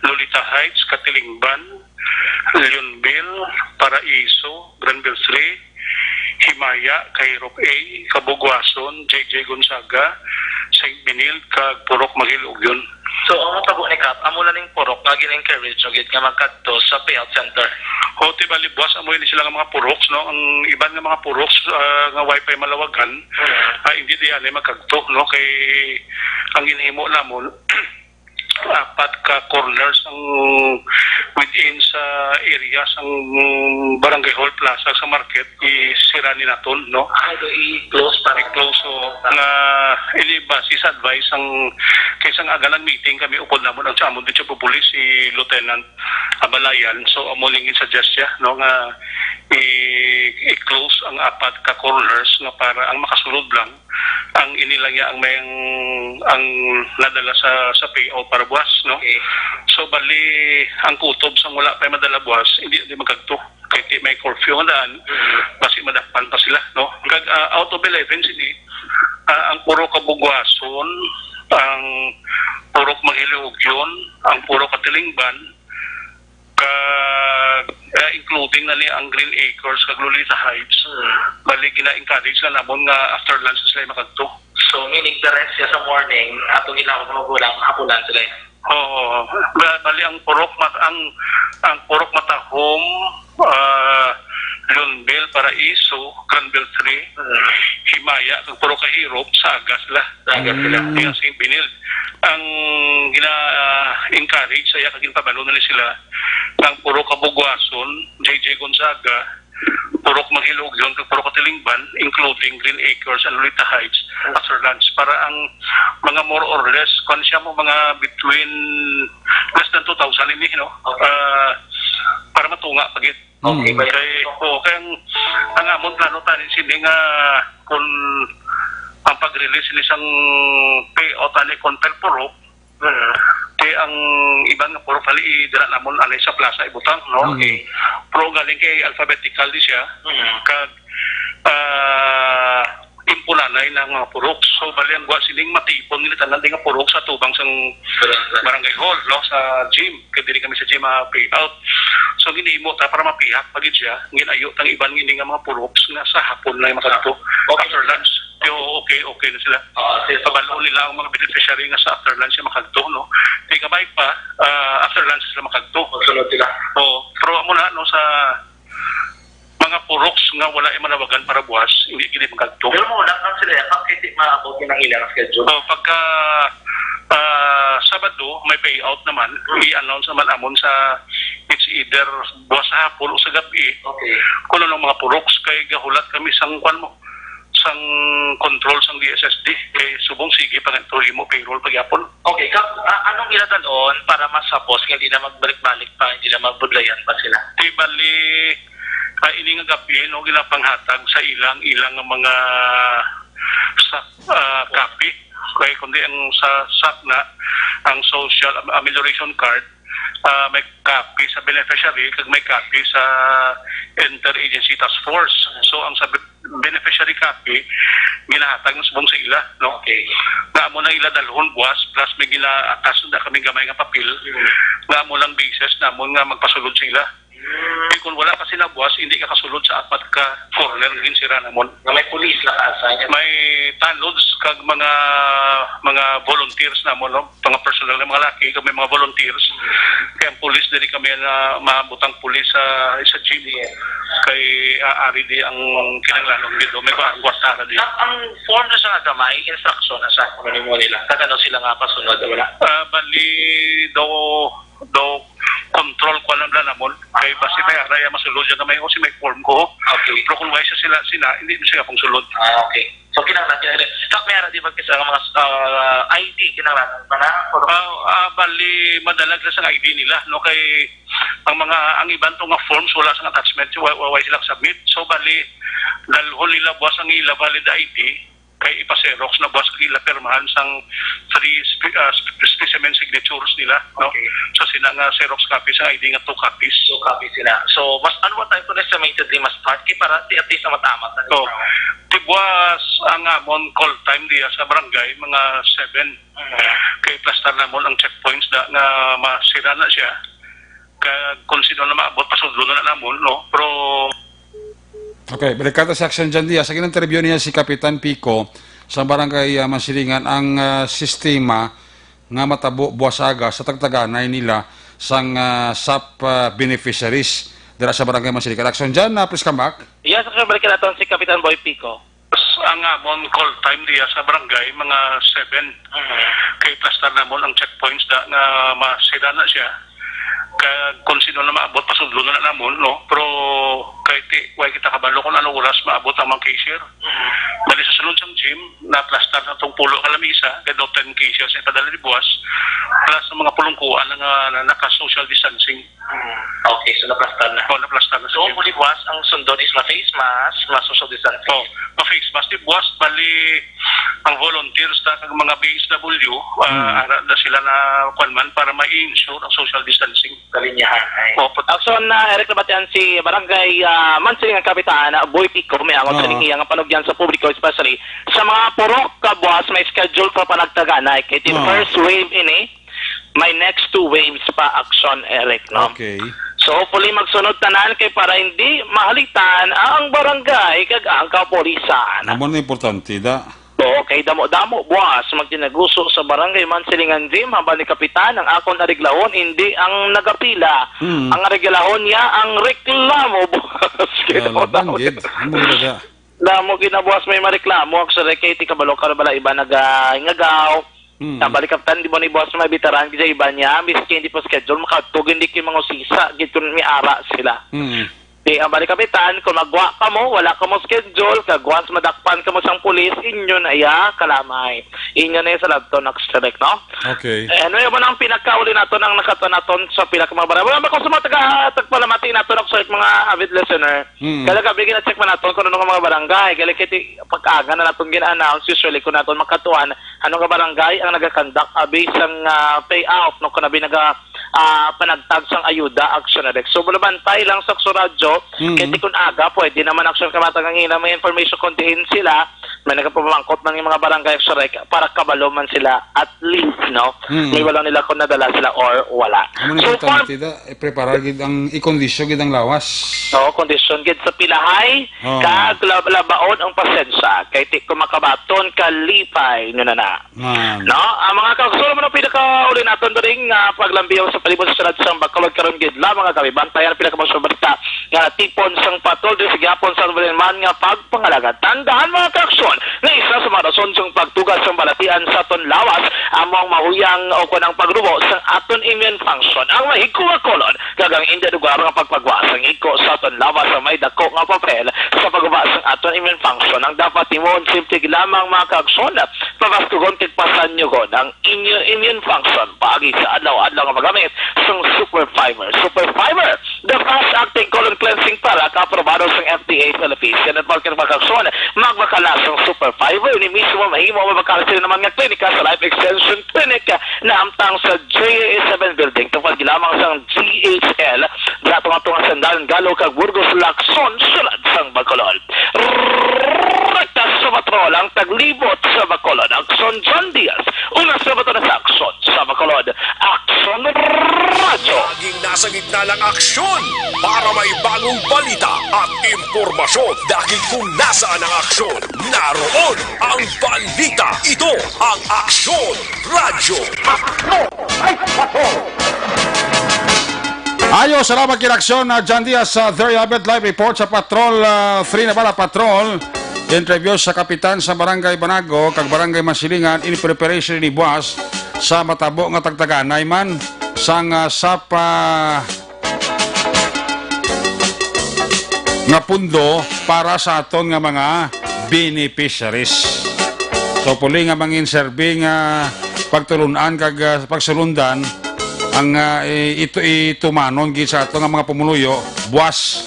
Lolita Heights, Katilingban, Leonville, Paraiso, Granville three, Himaya, Kahirop A, Kabugwason, J J Gonzaga, Saint Benilde, kag Purok Magilugyon. So, ang natabo ni Kap, amo na ning purok nga gin-encourage nyo gid nga magkadto sa payout center? O, ti bali, buwas, amo ini sila nga mga puroks, no? Ang iban nga mga puroks, ah, nga wifi malawagan, Mm. ah, hindi diyan ay magkadto, no? Kay ang ginhimo namon, apat ka corners ang within sa area sang Barangay Hall Plaza sa market, isira ni naton, no? Ay, do i-close para I-close, so, nga ini base sa advice ang, kay sang aga nag-meeting kami, upod namon ang sa amon dito pupulis, si Lieutenant Abalayan. So, amo ning suggest siya, no, nga i- i-close ang apat ka corners nga para ang makasulod lang ang ini lang ya ang may ang, ang nadala sa, sa payout para buwas, no? Okay. So, bali, ang kutob sang wala pa madala buwas, hindi, hindi magkadto. Kay ti may curfew nga daan, Mm. basi madakpan pa sila, no? Kag, ah, out of eleven sini, ah, ang Purok Kabugwason, ang Purok Magilugyon, ang Purok Katilingban, kag, ah, including na ni ang Green Acres kag Lolita Heights, Mm. bali gina-encourage na namon nga after lunch sila makadto. So, meaning the rest siya sa morning, atong ilaw mga magulang, hapunan sila. Oo. Ba- Bali ang Purok Mat-, ang, ang Purok Matahom, ah, Leonville, Paraiso, Granville three, Mm. Himaya, kag Purok Kahirop, sa aga sila. Sa aga sila. Mm. Kaya si Binil, ang gina-encourage sa iya, kag ginpabalo na ni sila, ang Purok Kabugwason, J J Gonzaga, Purok Magilugyon, kag Purok Katilingban, including Green Acres and Lolita Heights, after lunch. Para ang mga more or less, kung siya mo, mga between less than two thousand ini, no? Okay. Ah, para matunga pa gid. Okay, Mm. Kay, oo, kay ang, ang amon plano tani sini nga kung ang pag-release ni sang payout ani kung per purok, Mm. kay ang iban nga purok ali dira namon ani sa plaza ibutang, no? Mm. Okay. Pero galing kay alphabetical di siya. Mm. Kag, ah, impunanay na mga purok. So, bali ang gwa sining matipon nila tanan di nga purok sa tubang sang Barangay. Barangay Hall, no? Sa gym. Kay diri kami sa gym, ah, pay out. So, ginhimo ta para mapihak pa gid siya. Ginayo tang iban ngini nga mga puroks nga sa hapon lang makadto. Okay. After lunch. Yo, okay, okay na sila. Oo, sige. Pabalo nila ang mga beneficiary nga sa after lunch yung makadto, no? Kay gamay pa, ah, after lunch sila makadto. Sunod sila. Oo. Pero amo na, no, sa Mga puroks nga wala ay manawagan para buwas, hindi gid magkadto. Pero mo, wala lang sila yakap kay di maabot yung ang ilang schedule. So, pagka ah, Sabado, may payout naman, i-announce naman amon sa, it's either buwas sa hapon o sa gabi. Okay. Kung anong mga puroks, kay gahulat kami sang kwan mo, sang control sang D S S D, kay subong sige pa nga ito mo payroll pagyapon. Okay, ka, ah, anong ginadalon para masapos nga hindi na magbalik-balik pa, hindi na mabudlayan pa sila? Di bali, ah, ini nga gabi, no, ginapanghatag sa ilang, ilang nga mga sa, ah, copy. Kay kundi ang sa SAC na, ang social am-, amelioration card, ah, may copy sa beneficiary, kag may copy sa interagency task force. So, ang sa be-, beneficiary copy, ginahatag na subong sa ila, no? Okay. Nga amo na ila dalhon buwas, plus may gina-attach na kami gamay nga papel, nga amo lang basis namon nga magpasulod sa ila. Kay kung wala ka sila buwas, hindi ka kasulod sa apat ka corner nga ginsira namon. Nga may pulis naka-assign. May tanod kag mga, mga volunteers namon, no? Mga personnel nga mga laki, kag may mga volunteers. Kay ang pulis, dili kami na maabot ang pulis sa, sa gym. Kay aari di ang kinahanglanon dito. May ba ang kwarta na di? Ang, ang form na siya nga gamay, instruction na siya, kung ano mo nila. Kag ano sila nga pasunod, wala? Ah, bali, daw, daw, control ko alam na namon. Kay basi may ara ya masulod ya gamay ko si may form ko. Okay. Pero kung wala siya sila, sila, hindi mo siya akong sulod. Ah, okay. So, kinahanglan, kinahanglan. Sa may ara, di ba, kasi ang mga, ah, I D, kinahanglan, mga, Ah, ah, bali, madalag na sa I D nila, no? Kay ang mga, ang iban to nga forms, wala sa attachment, wa-, wa-, wala silang submit. So, bali, dalhon nila buwas ang ila valid I D, kay ipa-xerox na buwas ang ila pirmahan sang three spe-, ah, spe-, specimen signatures nila, no? Okay. So, sina nga xerox copy sa I D nga two copies. Two copies sila. So, mas, ano ba tayo kung estimatedly mas part? Kay para di at least na matamat na Oh. Tibuas ang amon call time diya sa barangay, mga seven. Mm. Kay plastar namon ang checkpoints da nga masira na siya. Kag kung sino na maabot, pasudlo na namon, no? Pero Okay, balik ka sa Action Jan Diaz. Sa gin-interview niya si Kapitan Pico sa barangay, ah, Mansilingan, ang, ah, sistema nga matabo buwas aga sa tagtaganay nila sang, ah, SAP, ah, beneficiaries dira sa barangay Mansilingan. Action Jan, ah, please come back. Yes, sir, balikan naton si Kapitan Boy Pico. Ang amon call time diya sa barangay, mga seven. Mhm. Kay plastar namon ang checkpoints da nga masira na siya. Kag kung sino na maabot, pasudlo na namon, no? Pero kay ti, way kita kabalo kung anong oras maabot ang mga cashier. Mhm. Bali sa sunod sang gym, naplastar na tong pulo ka lamisa, kay do ten cashier sa ipadala di buwas, plus ang mga pulungkuan nga na, naka-social distancing. Hmm. Okay, so naplastar na. Oh, naplastar na sa So, gym. Hopefully, buwas, ang sundon is ma-face mask, ma-social distancing. Oh, ma-face mask. Di buwas, bali, ang volunteers ta kag mga B S W, ah, Hmm. ara na sila na, kwan man, para ma-ensure ang social distancing. Kalinyahan, ay. Oh, put- Action na, Eric, nabatian si Barangay, ah, Mansilingan Kapitan, ah, Boy Pico, may angot Oh. sa iyang panugyan sa publiko, especially sa mga purok ka buwas, may schedule pa panagtaganay. Kay ti Oh. first wave ini, may next two waves pa, Action, Eric, no? Okay. So, hopefully, magsunod tanan kay para hindi mahalitan ang barangay kag ang kapulisan. Amo na importante, da. Oo, kay damo-damo buwas magtinaguso sa barangay Mansilingan Gym, hambal ni Kapitan, ang akon areglahon, hindi ang nagapila. Hmm. Ang areglahon niya, ang reklamo buwas. Kay Wala, damo-damo. Banggit. Amo na da. Damo ginabuwas may mareklamo, actually, kay ti kabalo ka bala iba nagahingagaw. Mm. Ang balik kapitan, di ba ni boss, may bitaran gid sa iba niya, miski hindi pa schedule, makadto gid, hindi kay mangusisa gid kung may ara sila. Mm. Di ang balik kapitan, kung magwa ka mo, wala ka mo schedule, kag once madakpan ka mo sang pulis, inyo na iya kalamay. Inyo na iya sa labton, actually, no? Okay. Anyway, amo nang pinakauli naton, ang nakatuan naton sa pila ka mga barangay. Wala ba kung sa mga taga, tagpalamati naton, actually, mga avid listener? Mm. Kada gabi, gina-check man naton kung ano nga mga barangay. Kaya, like, pag-aga na naton gina-announce, usually, kung naton makatuan, ano nga barangay ang nagakandak abi sang, ah, payout, no, kung abi naga, ah, panagtag sang ayuda, action na. So, bulabantay lang sa Action Radyo, Mm. kay ti kun aga, pwede naman, action, kamatang ang ina, may information kung diin sila, may nagapamangkot man yung mga barangay, action, like, para kabalo man sila, at least, no, Mm. may wala nila kung nadala sila or wala. Amo na So, importante da, i-prepare gid ang, i-kondisyon gid ang lawas. Oo, kondisyon gid sa pilahay, Oh. kag lab-, labaon ang pasensya. Kay ti, kung makabaton, kalipay nyo na na. Man. No? Ang mga kagsuro mo na pinakauli naton ba rin nga paglambiyaw sa palibot sa syudad sa Bangko Magkaron gid lamang nga kami bantayan ang pinakabag-o nga balita nga natipon sang patrol diri sa gihapon sa San Juanileño nga pagpangalaga. Tandaan, mga kaaksyon, nga isa sa mga rason sang pagtuga sang balatian sa aton lawas amo ang mahuyang o kon ang pagrubo sang aton immune function. Ang mahigko nga kolon kag ang indi regular nga pagpagwa sang higko sa aton lawas ang may dako nga papel sa pagguba sang aton immune function. Ang dapat himuon, simple lamang, mga kaaksyon, pabastugon kag pasanyugon ang inyo immune function paagi sa adlaw-adlaw nga paggamit sang Super Fiber. Super Fiber, the fast-acting colon cleansing product, aprobado sang F D A Philippines. Yan ang pagkakasyon, magbakal na sang Super Fiber. Ini mismo mahimo mabakal sa naman nga klinika sa Life Extension Clinic na amtang sa J A seven Building. Tungod lamang sang G H L, dato nga tunga sa Dalan Galo kag Burgos, Lacson, sulod sang Bacolod. Rekta sa patrol ang taglibot sa Bacolod, Aksyon John Diaz. Una sa bato na sa Aksyon sa Bacolod, Aksyon Radyo. Laging nasa gitna ng aksyon para may bagong balita at impormasyon. Dahil kung nasaan ang aksyon, naroon ang balita. Ito ang Aksyon Radyo. Aksyon! Ay, patrol! Ayo, salamat kinaksyon na John Diaz sa There You Have It, live report sa Patrol ah, three Navarra Patrol. Interview sa kapitan sa Barangay Banago kag Barangay Masilingan in preparation ni Buas sa matabo nga tagtaganay man sang ah, sapa nga pundo para sa aton nga mga beneficiaries. So, puli nga mangin serbi nga pagtulun-an kag ah, pagsulundan ang ah, i- ito itumanon gid sa ato nga mga pumuluyo, buas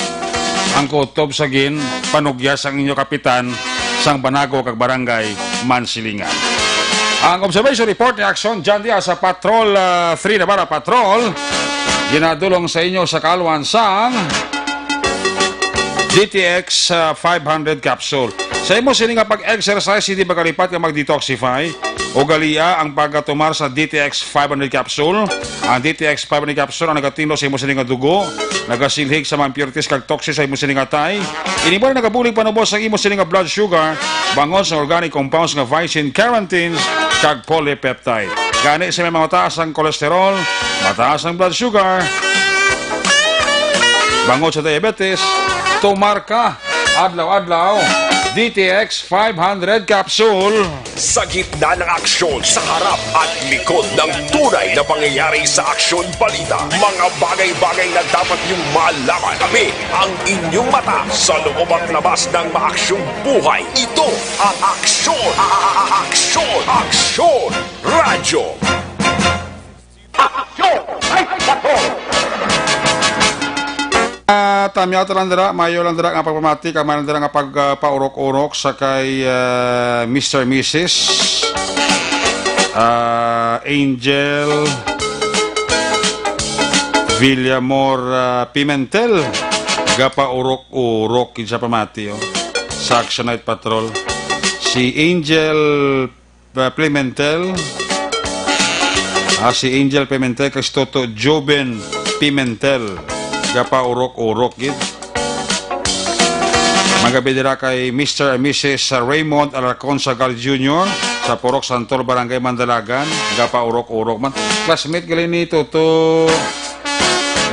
ang kutob sa gin panugya sang inyo kapitan sang Banago kag Barangay Mansilingan. Ang observation report ni Aksyon John Diaz sa Patrol ah, three Navarra Patrol, ginadulong sa inyo sa kaalwan sang D T X ah, five hundred capsule. Sa imo sini nga pag-exercise, hindi magalipat nga mag-detoxify o galia ang pagkatumar sa D T X five hundred capsule. Ang D T X five hundred capsule ang nagatinlo sa imo sini nga dugo, nagasilhig sa mga impurities kag toxins sa imo sini nga atay. Ini mo na nagabulig panubos ang imo sini nga blood sugar, bangod sa organic compounds nga vicin, carotene, kag polypeptide. Gani sa may mga mataas ang cholesterol, mataas ang blood sugar, bangod sa diabetes, tumar ka adlaw-adlaw D T X five hundred capsule. Sa gitna ng aksyon, sa harap at likod ng tunay na pangyayari sa Aksyon Balita, mga bagay-bagay na dapat niyong malaman. Kami ang inyong mata sa loob at labas ng maaksyong buhay. Ito ang Aksyon, a- a- a- Aksyon, Aksyon Radyo. Aksyon! Ay, patrol! Ah, tamyaw ta lang dira, mayo lang dira nga pagpamati, kag mayo lang dira nga pag, ah, paurok-urok sa kay, ah, Mister Missus, ah, Angel Villamor, ah, Pimentel. Gapaurok-urok gid sa pamati, oh, sa Action Night Patrol. Si Angel ah, Pimentel. Ah, si Angel Pimentel kag si Toto Joven Pimentel. Gapaurok-urok gid. Magabi dira kay Mister and Missus Raymond Alarcon Sagal Junior sa Purok Santol, Barangay Mandalagan. Gapaurok-urok man. Classmate gali ni Toto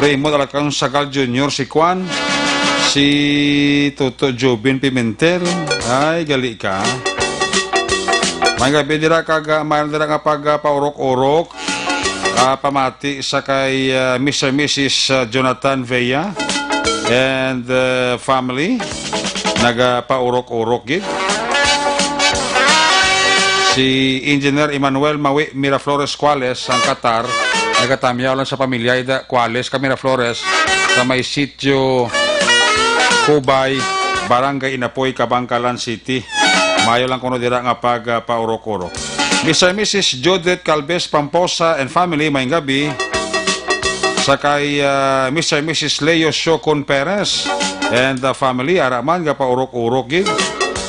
Raymond Alarcon Sagal Junior, si Kwan, si Toto Joven Pimentel. Ay, gali ka. May gabi dira kag, ah, may dira nga pag, ah, paurok-urok. Ah, pamati sa kay, ah, Mister Missus, ah, Jonathan Vea and, ah, family. Nagapaurok-urok gid. Si Engineer Emmanuel Mawi Miraflores Cuales, ang Qatar, nagatamyaw lang sa pamilya ida Cuales ka Miraflores sa may sitio Cubay, Barangay Inapoy, Kabankalan City. Mayo lang kuno dira nga pag, ah, paurok-urok. Mister and Missus Judith Calves Pamposa and family, may gabi sa kay, ah, Mister and Missus Leo Siocon Perez and the family, ara man, gapaurok-urok gid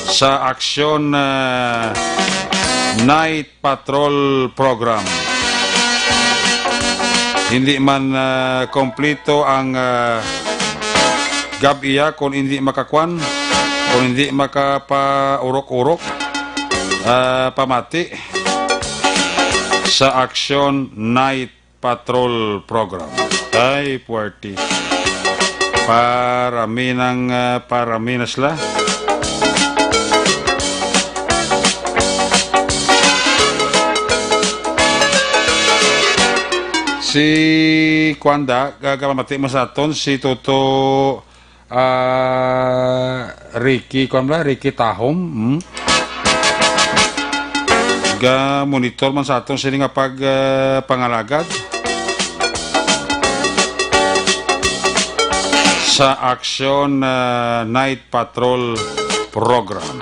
sa Aksyon, ah, Night Patrol Program. Hindi man, ah, kompleto ang, ah, gab-iya kung hindi makakwan, kung hindi makapaurok-urok, ah, pamati sa Aksyon Night Patrol Program. Ay, puwerte. Parami ng, ah, parami na sila. Si Kwanda, gagapamati mo sa aton, si Toto, ah, Ricky, kwan ba? Ricky Tahom, hmm? Ga-monitor man sa aton sini nga pag, ah, pangalagad sa Action, ah, Night Patrol Program.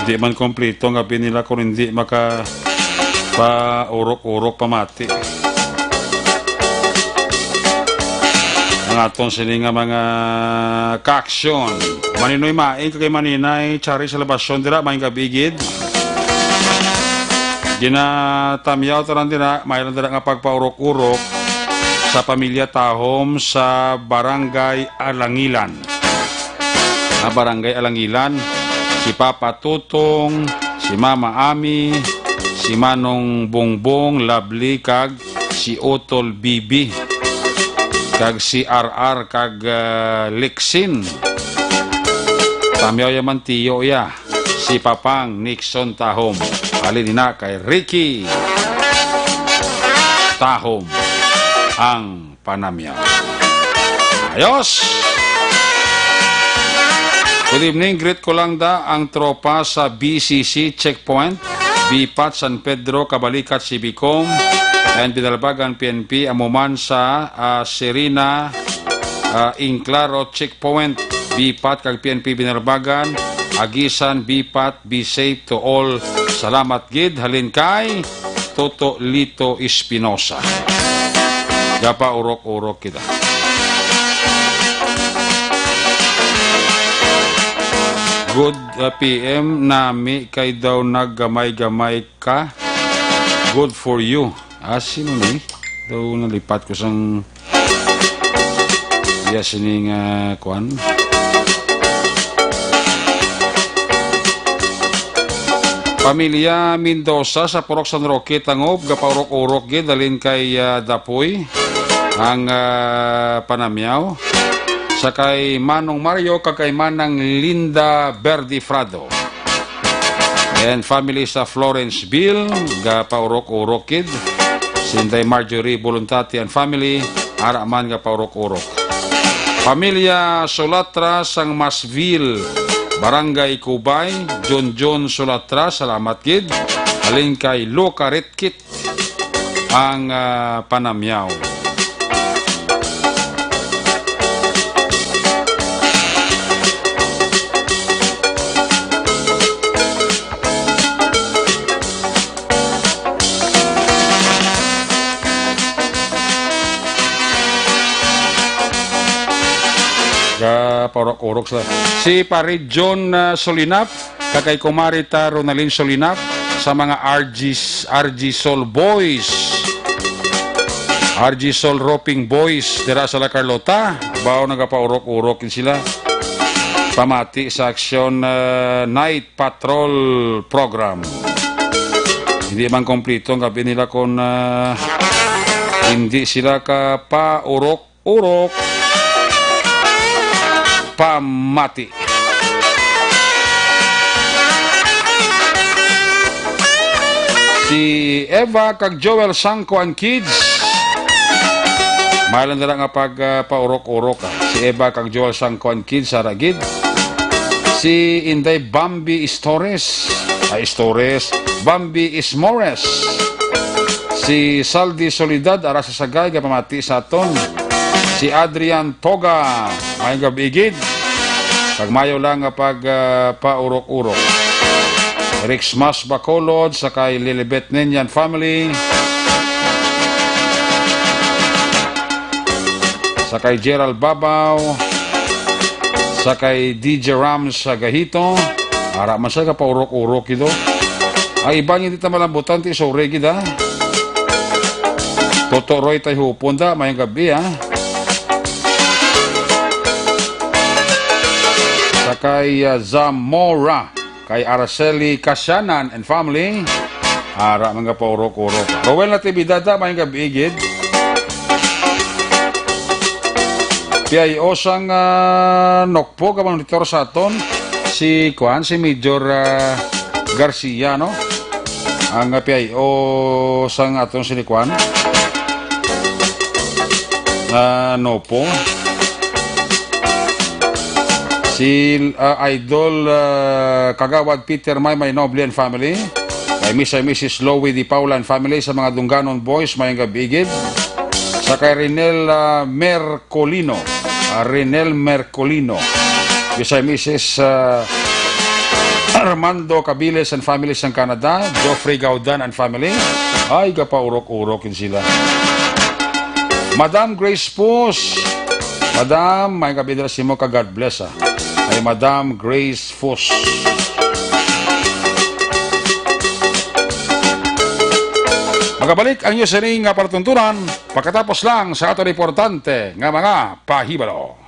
Di man kompleto ang abi nila kung hindi maka paurok-urok pamati. Ang aton sini nga mga kaaksyon. Maninoy Maing kag Maninay Chari Salvacion dira, maayong gabi gid. Ginatamyaw tanan dira, may lang dira nga pagpaurok-urok sa pamilya Tahom sa Barangay Alangilan. Ah, Barangay Alangilan, si Papa Tutong, si Mama Ami, si Manong Bongbong, Lovely, kag si Utol Bibi, kag si R R, kag, ah, Lexin. Tamyaw ya man tiyo ya, si Papang Nixon Tahom. Halin ina kay Ricky Tahom ang panamyaw. Ayos! Good evening. Greet ko lang da ang tropa sa B C C Checkpoint, B PAT San Pedro, Kabalikat, C B com, and Binalbagan P N P, amo man sa, ah, Serena, ah, Inclaro Checkpoint, B PAT kag P N P Binalbagan, Agisan, B PAT, be safe to all. Salamat gid, halin kay Toto Lito Espinosa. Gapaurok-urok kita. Good, uh, P M, nami kay daw naggamay-gamay ka. Good for you. Ah, sino ni? Daw nalipat ko sang Yes, ini nga, kuan. Pamilya Mendoza sa Purok San Roque, Tangub, gapaurok-urok gid, halin kay, ah, Dapoy ang, ah, panamyaw. Sa kay Manong Mario kag kay Manang Linda Verdi Frado. And family sa Florenceville, gapaurok-urok gid. Si Inday Marjorie Buluntati and family, ara man gapaurok-urok. Pamilya Solatra sang Masville, Barangay Cubay, Junjun Solatra, salamat gid. Halin kay Luca Ritkit ang, ah, panamyaw. Gapaurok-urok sila. Si Pare John, ah, Solinap, kag kay Kumari ta Ronalyn Solinap, sa mga R G, R G Soul Boys. R G Soul Roping Boys, dira sa La Carlota. Baw nagapaurok-urok gid sila. Pamati sa Action, ah, Night Patrol Program. Hindi man kompleto ang gabi nila kung, ah, hindi sila ka paurok urok pamati. Si Eva kag Joel Sangko and kids. May lang dira nga pag, ah, paurok-urok, ah. Si Eva kag Joel Sangko and kids, ara gid. Si Inday Bambi Istores, ay, Istores, Bambi Ismores. Si Saldi Solidad, ara sa Sagay, gapamati sa aton. Si Adrian Toga, maayong gabi gid. Kag mayo lang nga pag, ah, paurok-urok. Rixmas Bacolod, sa kay Lilibet Ninian family. Sa kay Gerald Babaw, sa kay D J Rams sa Gahito, ara man siya kapaurok-urok ito. Ang iba nga hindi ta malambutan, ti, sorry gid, ha. Toto Roy Tayhupon da, maayong gabi, ha. Sa kay, ah, Zamora, kay Araceli Casianan and family. Ara, mga paurok-urok. Rowel Natividad, ah, maayong gabi gid. P I O sang, ah, Nokpo, gabang monitor sa aton, si, kuan, si Major, ah, Garcia, no? Ang, ah, P I O sang aton si, kuan, ah, Nokpo. Si, ah, Idol, ah, Kagawad Peter Maymay Noble and family. Kay Miss and Missus Louie Di Paula and family, sa mga Dunganon Boys, maayong gabi gid. Sa kay Renel, ah, Mercolino. Ah, Renel Mercolino. Miss and Missus, ah, Armando Cabiles and family sa Canada. Geoffrey Gaudan and family. Ay, gapaurok-urok yun sila. Madam Grace Pus. Madam, maayong gabi dira sa imo ka God bless, ah. Kay Madam Grace Fus. Magabalik ang inyo sining nga palatuntunan pagkatapos lang sa aton importante nga mga pahibalo.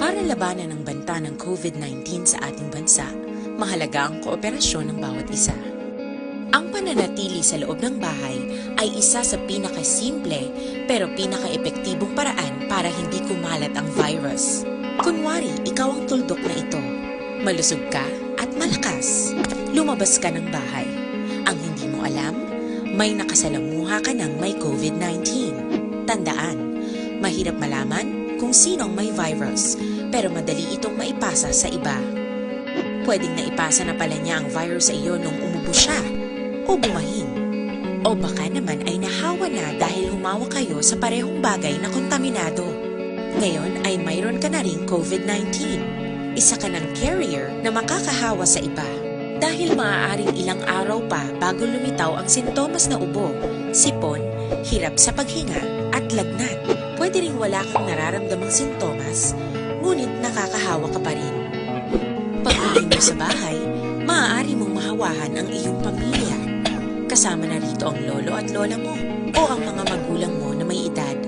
Para labanan ang banta ng COVID nineteen sa ating bansa, mahalaga ang kooperasyon ng bawat isa. Ang pananatili sa loob ng bahay ay isa sa pinakasimple pero pinakaepektibong paraan para hindi kumalat ang virus. Kunwari, ikaw ang tuldok na ito. Malusog ka at malakas. Lumabas ka ng bahay. Ang hindi mo alam, may nakasalamuha ka ng may COVID nineteen. Tandaan, mahirap malaman kung sino ang may virus, pero madali itong maipasa sa iba. Pwedeng naipasa na pala niya ang virus sa iyo nung umubo siya o bumahin. O baka naman ay nahawa na dahil humawak kayo sa parehong bagay na kontaminado. Ngayon ay mayroon ka na ring COVID nineteen. Isa ka ng carrier na makakahawa sa iba. Dahil maaaring ilang araw pa bago lumitaw ang sintomas na ubo, sipon, hirap sa paghinga, at lagnat. Pwede ring wala kang nararamdamang sintomas, ngunit nakakahawa ka pa rin. Pag-uwi mo sa bahay, maaari mong mahawahan ang iyong pamilya. Kasama na rito ang lolo at lola mo o ang mga magulang mo na may edad.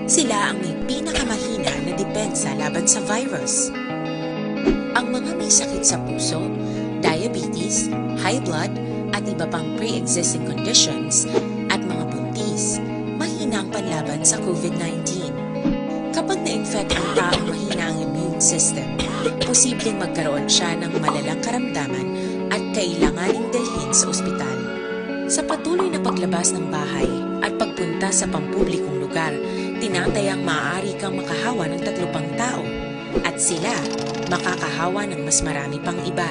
Sila ang may pinakamahina na depensa laban sa virus. Ang mga may sakit sa puso, diabetes, high blood, at iba pang pre-existing conditions, at mga buntis, mahina ang panlaban sa COVID nineteen. Kapag na-infect ang taong mahina ang immune system, posibleng magkaroon siya ng malalang karamdaman at kailanganing dalhin sa ospital. Sa patuloy na paglabas ng bahay at pagpunta sa pampublikong lugar, tinatayang maaari kang makahawa ng tatlo pang tao at sila makakahawa ng mas marami pang iba.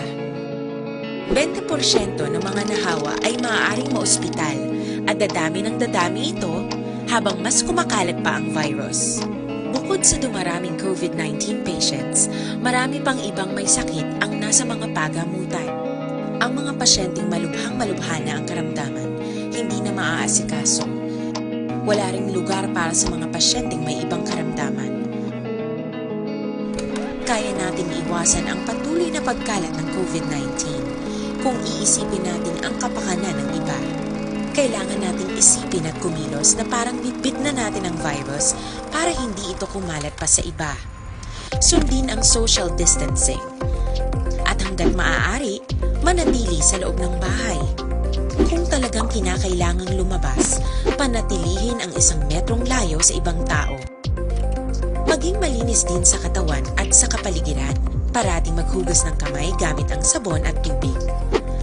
Bente porsyento ng mga nahawa ay maaaring maospital at dadami ng dadami ito habang mas kumakalat pa ang virus. Bukod sa dumaraming COVID nineteen patients, marami pang ibang may sakit ang nasa mga pagamutan. Ang mga pasyenteng malubhang-malubha na ang karamdaman, hindi na maaasikaso. Wala ring lugar para sa mga pasyenteng may ibang karamdaman. Kaya nating iwasan ang patuloy na pagkalat ng COVID nineteen kung iisipin natin ang kapakanan ng iba. Kailangan nating isipin at kumilos na parang bitbit na natin ang virus para hindi ito kumalat pa sa iba. Sundin ang social distancing. At hanggat maaari, manatili sa loob ng bahay. Kung talagang kinakailangang lumabas, panatilihin ang isang metrong layo sa ibang tao. Maging malinis din sa katawan at sa kapaligiran. Parating maghugas ng kamay gamit ang sabon at tubig.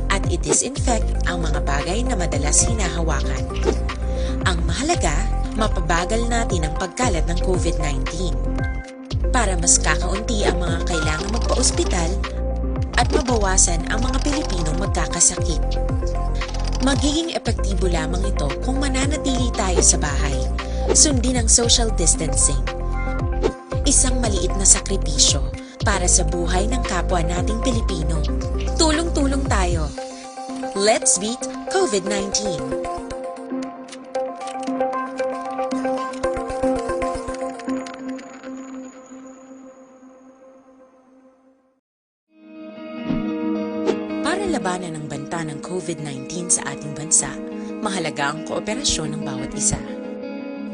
At i-disinfect ang mga bagay na madalas hinahawakan. Ang mahalaga, mapabagal natin ang pagkalat ng COVID nineteen. Para mas kakaunti ang mga kailangang magpaospital at mabawasan ang mga Pilipinong magkakasakit. Magiging epektibo lamang ito kung mananatili tayo sa bahay. Sundin ang social distancing. Isang maliit na sakripisyo para sa buhay ng kapwa nating Pilipino. Tulong-tulong tayo. Let's beat COVID nineteen. Para labanan ang banta ng COVID nineteen sa ating bansa, mahalaga ang kooperasyon ng bawat isa.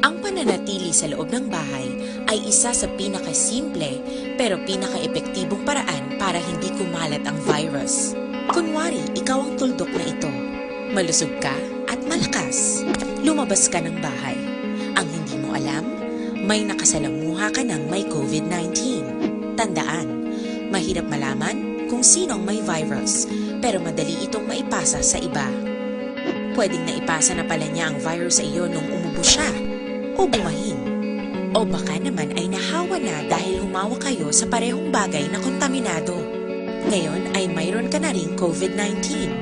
Ang pananatili sa loob ng bahay ay isa sa pinakasimple pero pinakaepektibong paraan para hindi kumalat ang virus. Kunwari, ikaw ang tuldok na ito. Malusog ka at malakas. Lumabas ka ng bahay. Ang hindi mo alam, may nakasalamuha ka ng may covid nineteen. Tandaan, mahirap malaman kung sino ang may virus, pero madali itong maipasa sa iba. Pwedeng naipasa na pala niya ang virus sa iyo nung umubo siya o bumahin. O baka naman ay nahawa na dahil humawak kayo sa parehong bagay na kontaminado. Ngayon ay mayroon ka na ring covid nineteen.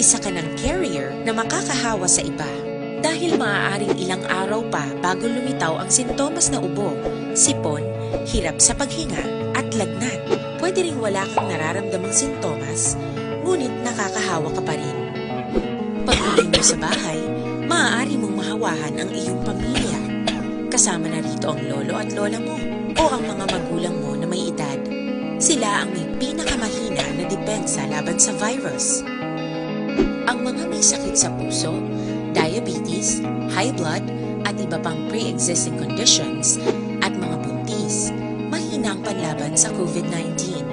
Isa ka ng carrier na makakahawa sa iba. Dahil maaaring ilang araw pa bago lumitaw ang sintomas na ubo, sipon, hirap sa paghinga, at lagnat. Pwede ring wala kang nararamdamang sintomas, ngunit nakakahawa ka pa rin. Pag-uwi mo sa bahay, maaari mong mahawahan ang iyong pamilya. Kasama na rito ang lolo at lola mo o ang mga magulang mo na may edad. Sila ang may pinakamahina na depensa laban sa virus. Ang mga may sakit sa puso, diabetes, high blood, at iba pang pre-existing conditions, at mga buntis, mahina ang panlaban sa covid nineteen.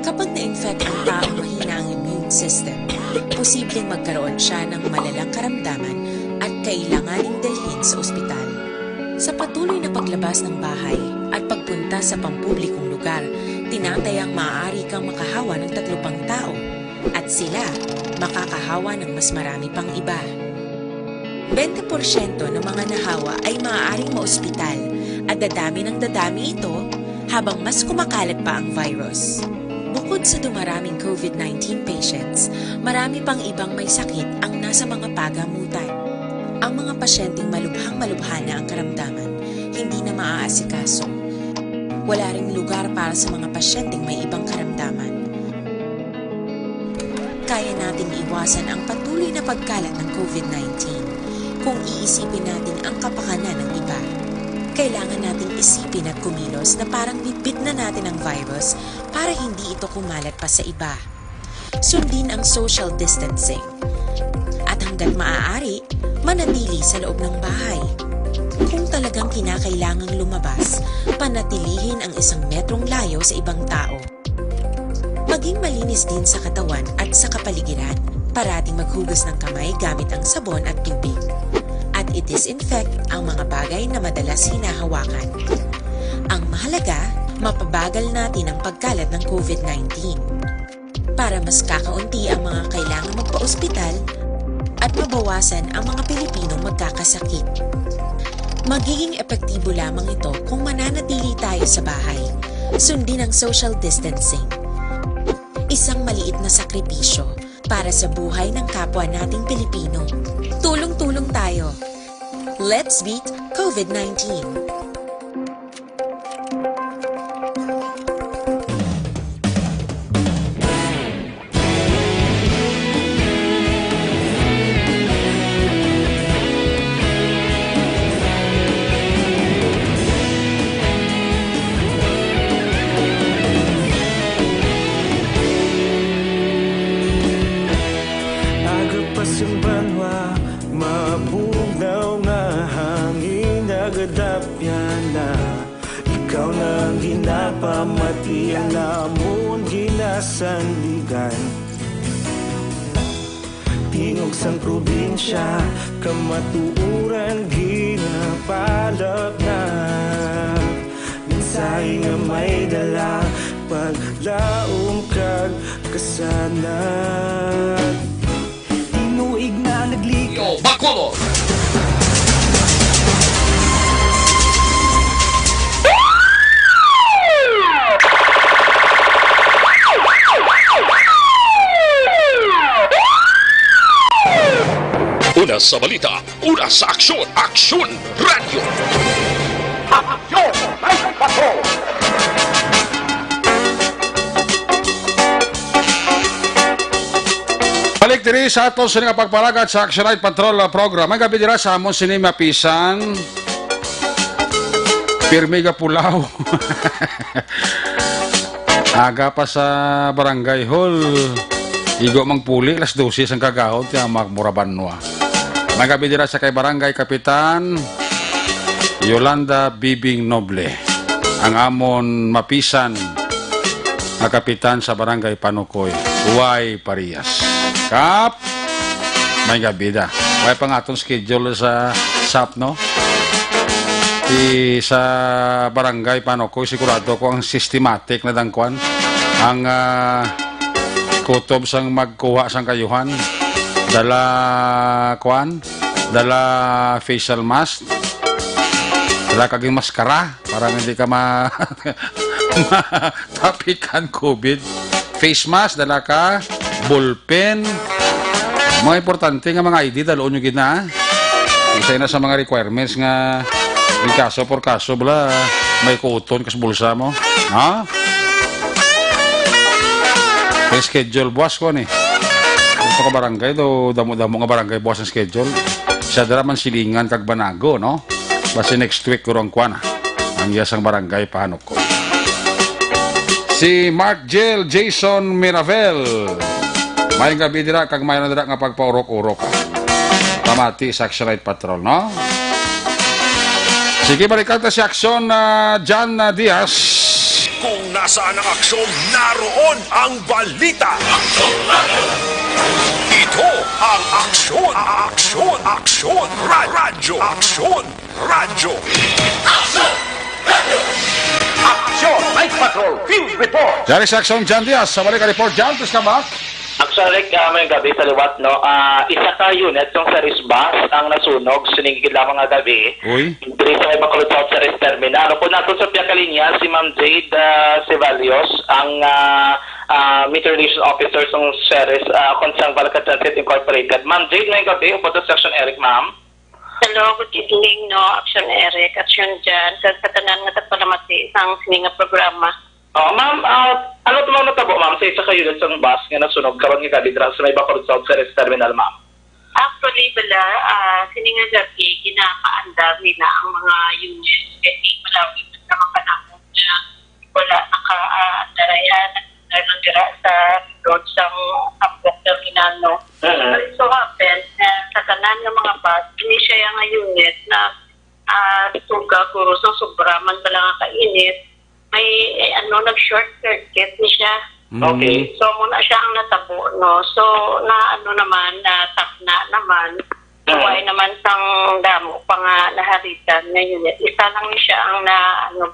Kapag na-infect ang taong mahina ang immune system, posibleng magkaroon siya ng malalang karamdaman at kailanganing dalhin sa ospital. Sa patuloy na paglabas ng bahay at pagpunta sa pampublikong lugar, tinatayang maaari kang makahawa ng tatlo pang tao, at sila makakahawa ng mas marami pang iba. Bente porsyento ng mga nahawa ay maaaring maospital at dadami ng dadami ito habang mas kumakalat pa ang virus. Bukod sa dumaraming covid nineteen patients, marami pang ibang may sakit ang nasa mga pagamutan. Ang mga pasyenteng malubhang-malubha na ang karamdaman, hindi na maaasikaso. Wala ring lugar para sa mga pasyenteng may ibang karamdaman. Kaya nating iwasan ang patuloy na pagkalat ng covid nineteen kung iisipin natin ang kapakanan ng iba. Kailangan nating isipin at kumilos na parang bitbit na natin ang virus para hindi ito kumalat pa sa iba. Sundin ang social distancing. At hanggat maaari, manatili sa loob ng bahay. Kung talagang kinakailangang lumabas, panatilihin ang isang metrong layo sa ibang tao. Maging malinis din sa katawan at sa kapaligiran. Parating maghugas ng kamay gamit ang sabon at tubig. At i-disinfect ang mga bagay na madalas hinahawakan. Ang mahalaga, mapabagal natin ang pagkalat ng covid nineteen. Para mas kakaunti ang mga kailangang magpa-ospital at mabawasan ang mga Pilipinong magkakasakit. Magiging epektibo lamang ito kung mananatili tayo sa bahay. Sundin ang social distancing. Isang maliit na sakripisyo para sa buhay ng kapwa nating Pilipino. Tulong-tulong tayo. Let's beat covid nineteen. Aga pa sa banwa, mabugnaw nga hangin, nagadapyan na. Ikaw na ang ginapamati, ang amon ginasandigan. Tingog sang probinsya, kamatuoran ginapalapnag. Mensahe nga may dala, paglaom kag kasanag. Tinuig na naglika. Yo, Bacolod! Una sa balita, una sa aksyon, Aksyon Radyo. Aksyon! Balik diri sa aton sini nga pagpalagad sa Action Night Patrol, ah, program. May gabi dira sa amon sini mapisan. Pirmi ga pulaw. Aga pa sa barangay hall. Igo mang puli, alas dose sang kagahod, ti amak mura banwa. May gabi dira sa kay Barangay Kapitan Yolanda Bibing Noble, ang amon mapisan nga kapitan sa Barangay Panukoy. Y Parias. Kap, may gabi da. May pa nga aton schedule sa sap, no? Di sa barangay Panukoy, sigurado ko ang systematic na dangkuan. Ang, ah, kutob sang magkuha sang kayuhan. Dala, kuan, dala facial mask. Dala kag maskara para hindi ka ma-, matapikan COVID. Face mask, dala ka, ballpen. Mga importante nga mga I D, daloon nyo gid na, ha? Isa na sa mga requirements nga in kaso por kaso, bala, may kuuton kas bulsa mo. Ha? May schedule buwas ko ni. Ito ka barangay, do, damo-damo nga barangay buwas ang schedule. Sa dara man silingan kag banago, no? Basi next week, kurang kwan, ang iya sang barangay pahanok ko. Si Mark Jel Jason Miravel. May gabi dira, kag may na dira nga pagpaurok-urok. Pamati sa Action Night Patrol, no? Sige, balikan ta si Action, ah, John, ah, Diaz. Kung nasaan ang aksyon, naroon ang balita. Ito ang Aksyon, Aksyon, Aksyon, Ra-, Radyo, Aksyon, Radyo. Aksyon, Night Patrol, Field Report. Dari sa Aksyon, John Diaz. Sa balik ang report, John, please come back. Actually, ah, may gabi sa liwat, no? Ah, isa ka unit sang Ceres bus ang nasunog sining gid lamang nga gabi. Uy. Diri sa may Bacolod South Ceres Terminal. Kung nato sa piyang kalinya, si Ma'am Jade, ah, Ceballos, ang, ah, ah, Meteorologist Officer sang Ceres, ah, kung sang Balaka Transit Incorporated. Ma'am Jade, ngayong gabi, upod sa Section Eric, ma'am. Hello, good evening, no, Action Eric, Action Jan, kag sa tanan nga tagpalamati sang sini nga programa. Oh, ma'am, ah, ano to, ma'am, natabo, ma'am, sa isa ka unit sang bus nga nasunog karon nga gabi dira sa may Bacolod South Ceres Terminal, ma'am? Actually, bala, ah, sini nga gabi, ginapaandar nila ang mga unit. Kasi malawig na mga panahon nga wala naka, ah, andar, ah, nag-andar lang dira sa road sang Hamboc Terminal, no? Mm. But it so happens na sa tanan nga mga bus, kini siya nga unit na, ah, suga, guro, sa sobra man bala nga kainit, may, eh, ano, nag-short circuit ni siya. Mm. Okay. So, amo na siya ang natabo, no? So, na, ano naman, na tapna naman. Mm. Wala naman sang damo pa nga naharitan nga unit. Isa lang ni siya ang na, ano,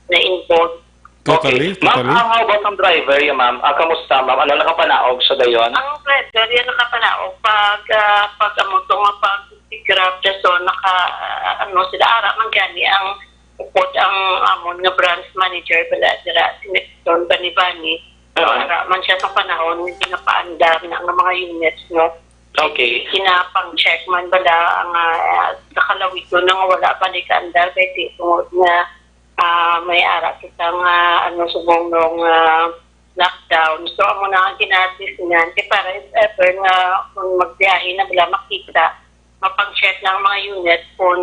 na-involve. Totally, okay. Ma'am, totally. Ah, how about ang driver, ya, ma'am? Ah, kamusta, ma'am? Ano, nakapanaog sa dayon? Ang driver, yan nakapanaog. Pag, ah, pag amo to nga pag-grab na, so, naka, ah, ano, sila, ara man gani ang upod ang amon nga branch manager, bala, dira, si Nixon Banibani. Ah. Ara man siya sa panahon nga ginapaandar na ang mga units, no? Okay. Ginapang-check man bala ang, ah, nakalawiton na nga wala pa ni kaandar, kay di tungod nga ah, may ara kita nga, ano, subong nung, ah, lockdown. So, amo na ang ginatisnan. Kay para if ever nga kung magbiyahe na bala makita, mapang-check na ang mga unit kung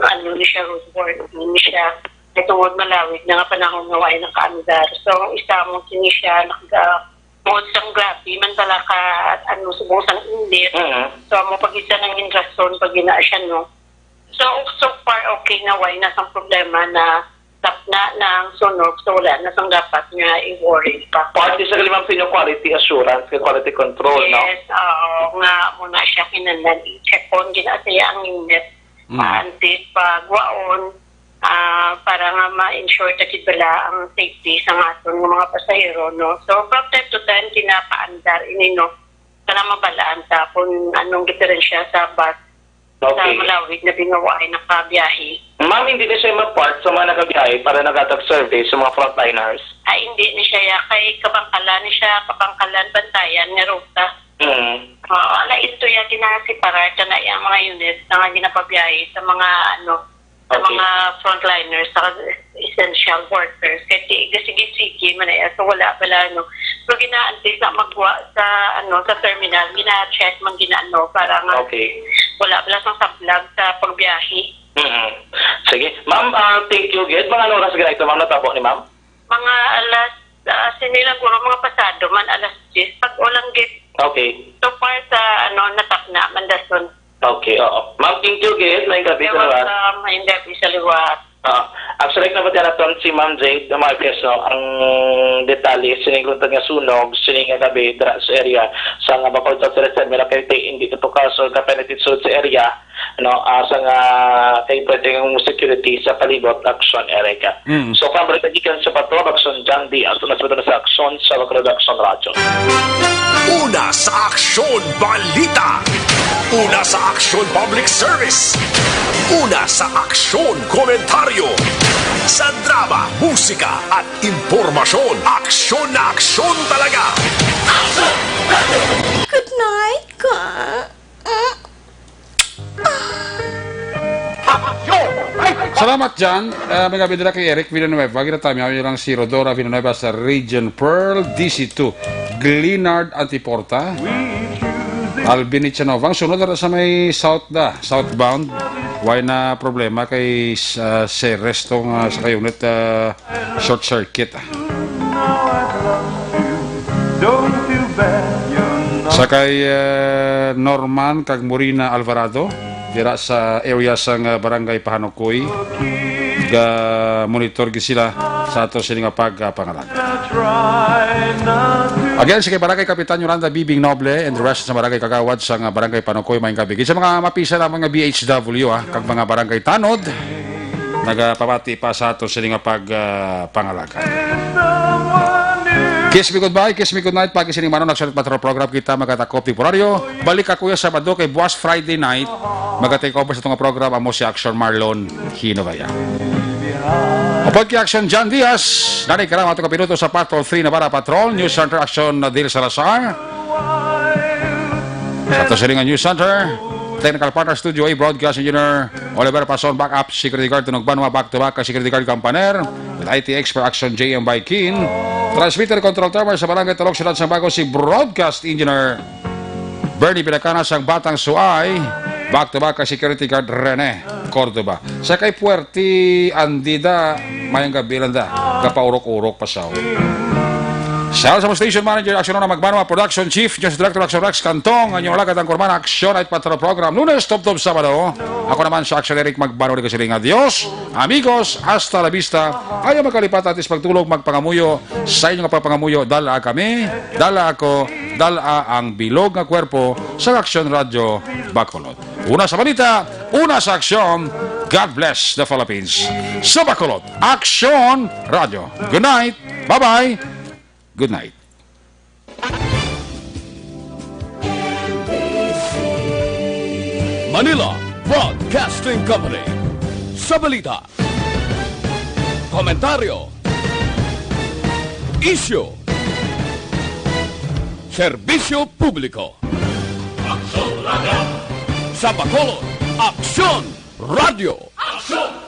ano ni siya, roadworthy ni siya. Kay tungod malawig na nga panahon nga wala nakaandar. So, ang isa mo kini siya, naka-, bukod sang grabe, man pala ka, ano, subong sang init. Mm. So, amo pag isa nang rason pag ina siya, no? So, so far, okay na, wala na sang problema na tapna na ang sunog, so wala na sang dapat nga i-worry pa. Parte sa galing, ma'am, sa inyong quality assurance, kag quality control, no? Yes, oo, nga amo na siya kinahanglan i-check kung gina-, siya ang unit, mm, antes pagwaon, ah, para nga ma-ensure ta gid bala ang safety sa aton nga mga pasahero, no? So, from time to time, ginapaandar ini, no? Para mabalaan ta kung anong diferensya sa bus sa, okay, malawig na bingaway nakabiyahe. Ma'am, hindi na siya ma-part sa mga nagabiyahe para nagatag service sa mga frontliners? Ay, hindi ni siya ya-, kay kabangkalan ni siya, kabangkalan, bantayan nga ruta. Mm. Oo, ala, ito ya, ginaseparar ka na yung mga unit na nga ginapabiyahe sa mga, ano, sa, okay, mga frontliners, sa essential workers. Kay di, sige-sige man ay, so wala pala, no? So, ginaantis na magwa sa, ano, sa terminal, gina-check man ginaano para nga, okay, wala pala sang sablag sa pagbiyahe. Mm-mm. Sige. Ma'am, ah, thank you gid. Mga anong oras gid ito, ma'am, natabo ni ma'am? Mga alas, ah, sini lang guro, mga pasado man, alas diyes. Pag ulang gid. Okay. So far sa, ano, natapna man dason. Okay, oo. Ma'am, thank you gid. Maayong gabi sa liwat. You're welcome. Maayong gabi sa liwat. Ah, Actually, nabatian naton si Ma'am Jade, mga guys, no, ang detalye sining luntad nga sunog sining nga gabi dira sa area sa nga Bacolod South City, San Miguel, Cavite, hindi to kaso ka penetrate sa area, no, ah, sa nga kay pwedeng security sa palibot action area ka. Mm. So, kung balik gikan sa Patrol Action, John Diaz, una sa Patrol sa Action, sa Bacolod Action Radyo. Una sa Aksyon Balita. Una sa Aksyon Public Service. Una sa Aksyon Komentaryo. Sa drama, musika, at impormasyon, aksyon na aksyon talaga. Good night, ka. Salamat, John. Eh, may gabi dira kay Eric Villanueva. Kita tayo, may lang si Rodora Villanueva sa Region Pearl, D C two. Glenard Antiporta. Alvin Ichanova. Ang sunod na sa may south da, southbound. Why na problema kay, ah, sa resto nga sa kayunit, ah, short circuit, ah. Sa kay, eh, Norman kag Morina Alvarado, dira sa area sang, eh, Barangay Pahanukoy, ga monitor gid sila sa ato sini nga pagpangalan. Again, sa kay Barangay Kapitan Yolanda Bibing Noble and the rest sa Barangay Kagawad sang Barangay Pahanukoy, maayong gabi. Gid sa mga mapisa namon nga B H W, ah, kag mga barangay tanod, nagapamati pa sa ato sini nga pag, ah, pangalaga. Kiss me goodbye, kiss me goodnight, pagi sini manon, nagsunod pa sa program kita magatakop temporaryo. Balik ako ya Sabado kay buwas Friday night. Maga-take over sa tunga program amo si Action Marlon Hinobaya. Upod kay Action John Diaz, nanay ka lang mga minuto sa Patrol three Navarra Patrol, News Center Action Nadil Salazar. Sa ato sini nga News Center, technical partner Studio A, broadcast engineer Oliver Pason, backup security guard Tunog Banwa, back to back ka security guard Kampaner, with I T expert Action J M Baikin, transmitter control tower sa Barangay Talok, Siyudad sang Bago, si broadcast engineer Bernie Pinacana sang Batang Suay, back to back ka security guard Rene Cordoba. Sa kay Puerti Andida, mayang gabi lang da, kapaurok-urok pa sa. Sa sa station manager, Action Rona Magbanwa, production chief, news director, Action Rex Cantong, ang inyong alagad ang kurman, Action Night Patrol Program, Lunes, tubtob Sabado. Ako naman sa Action Eric Magbanwa, di kasi nga Dios, amigos, hasta la vista. Ayaw magkalipat atis pagtulog, magpangamuyo. Sa inyo nga pagpangamuyo, dala kami, dala ako, dala ang bilog nga kwerpo sa Action Radio Bacolod. Una sa balita, una sa aksyon. God bless the Philippines. Sa Bacolod, Action Radio. Good night. Bye-bye. Good night. Manila Broadcasting Company. Sa balita, komentaryo, isyu, serbisyo publiko. Aksyon Radio. Sa Bacolod, Aksyon Radio. Aksyon!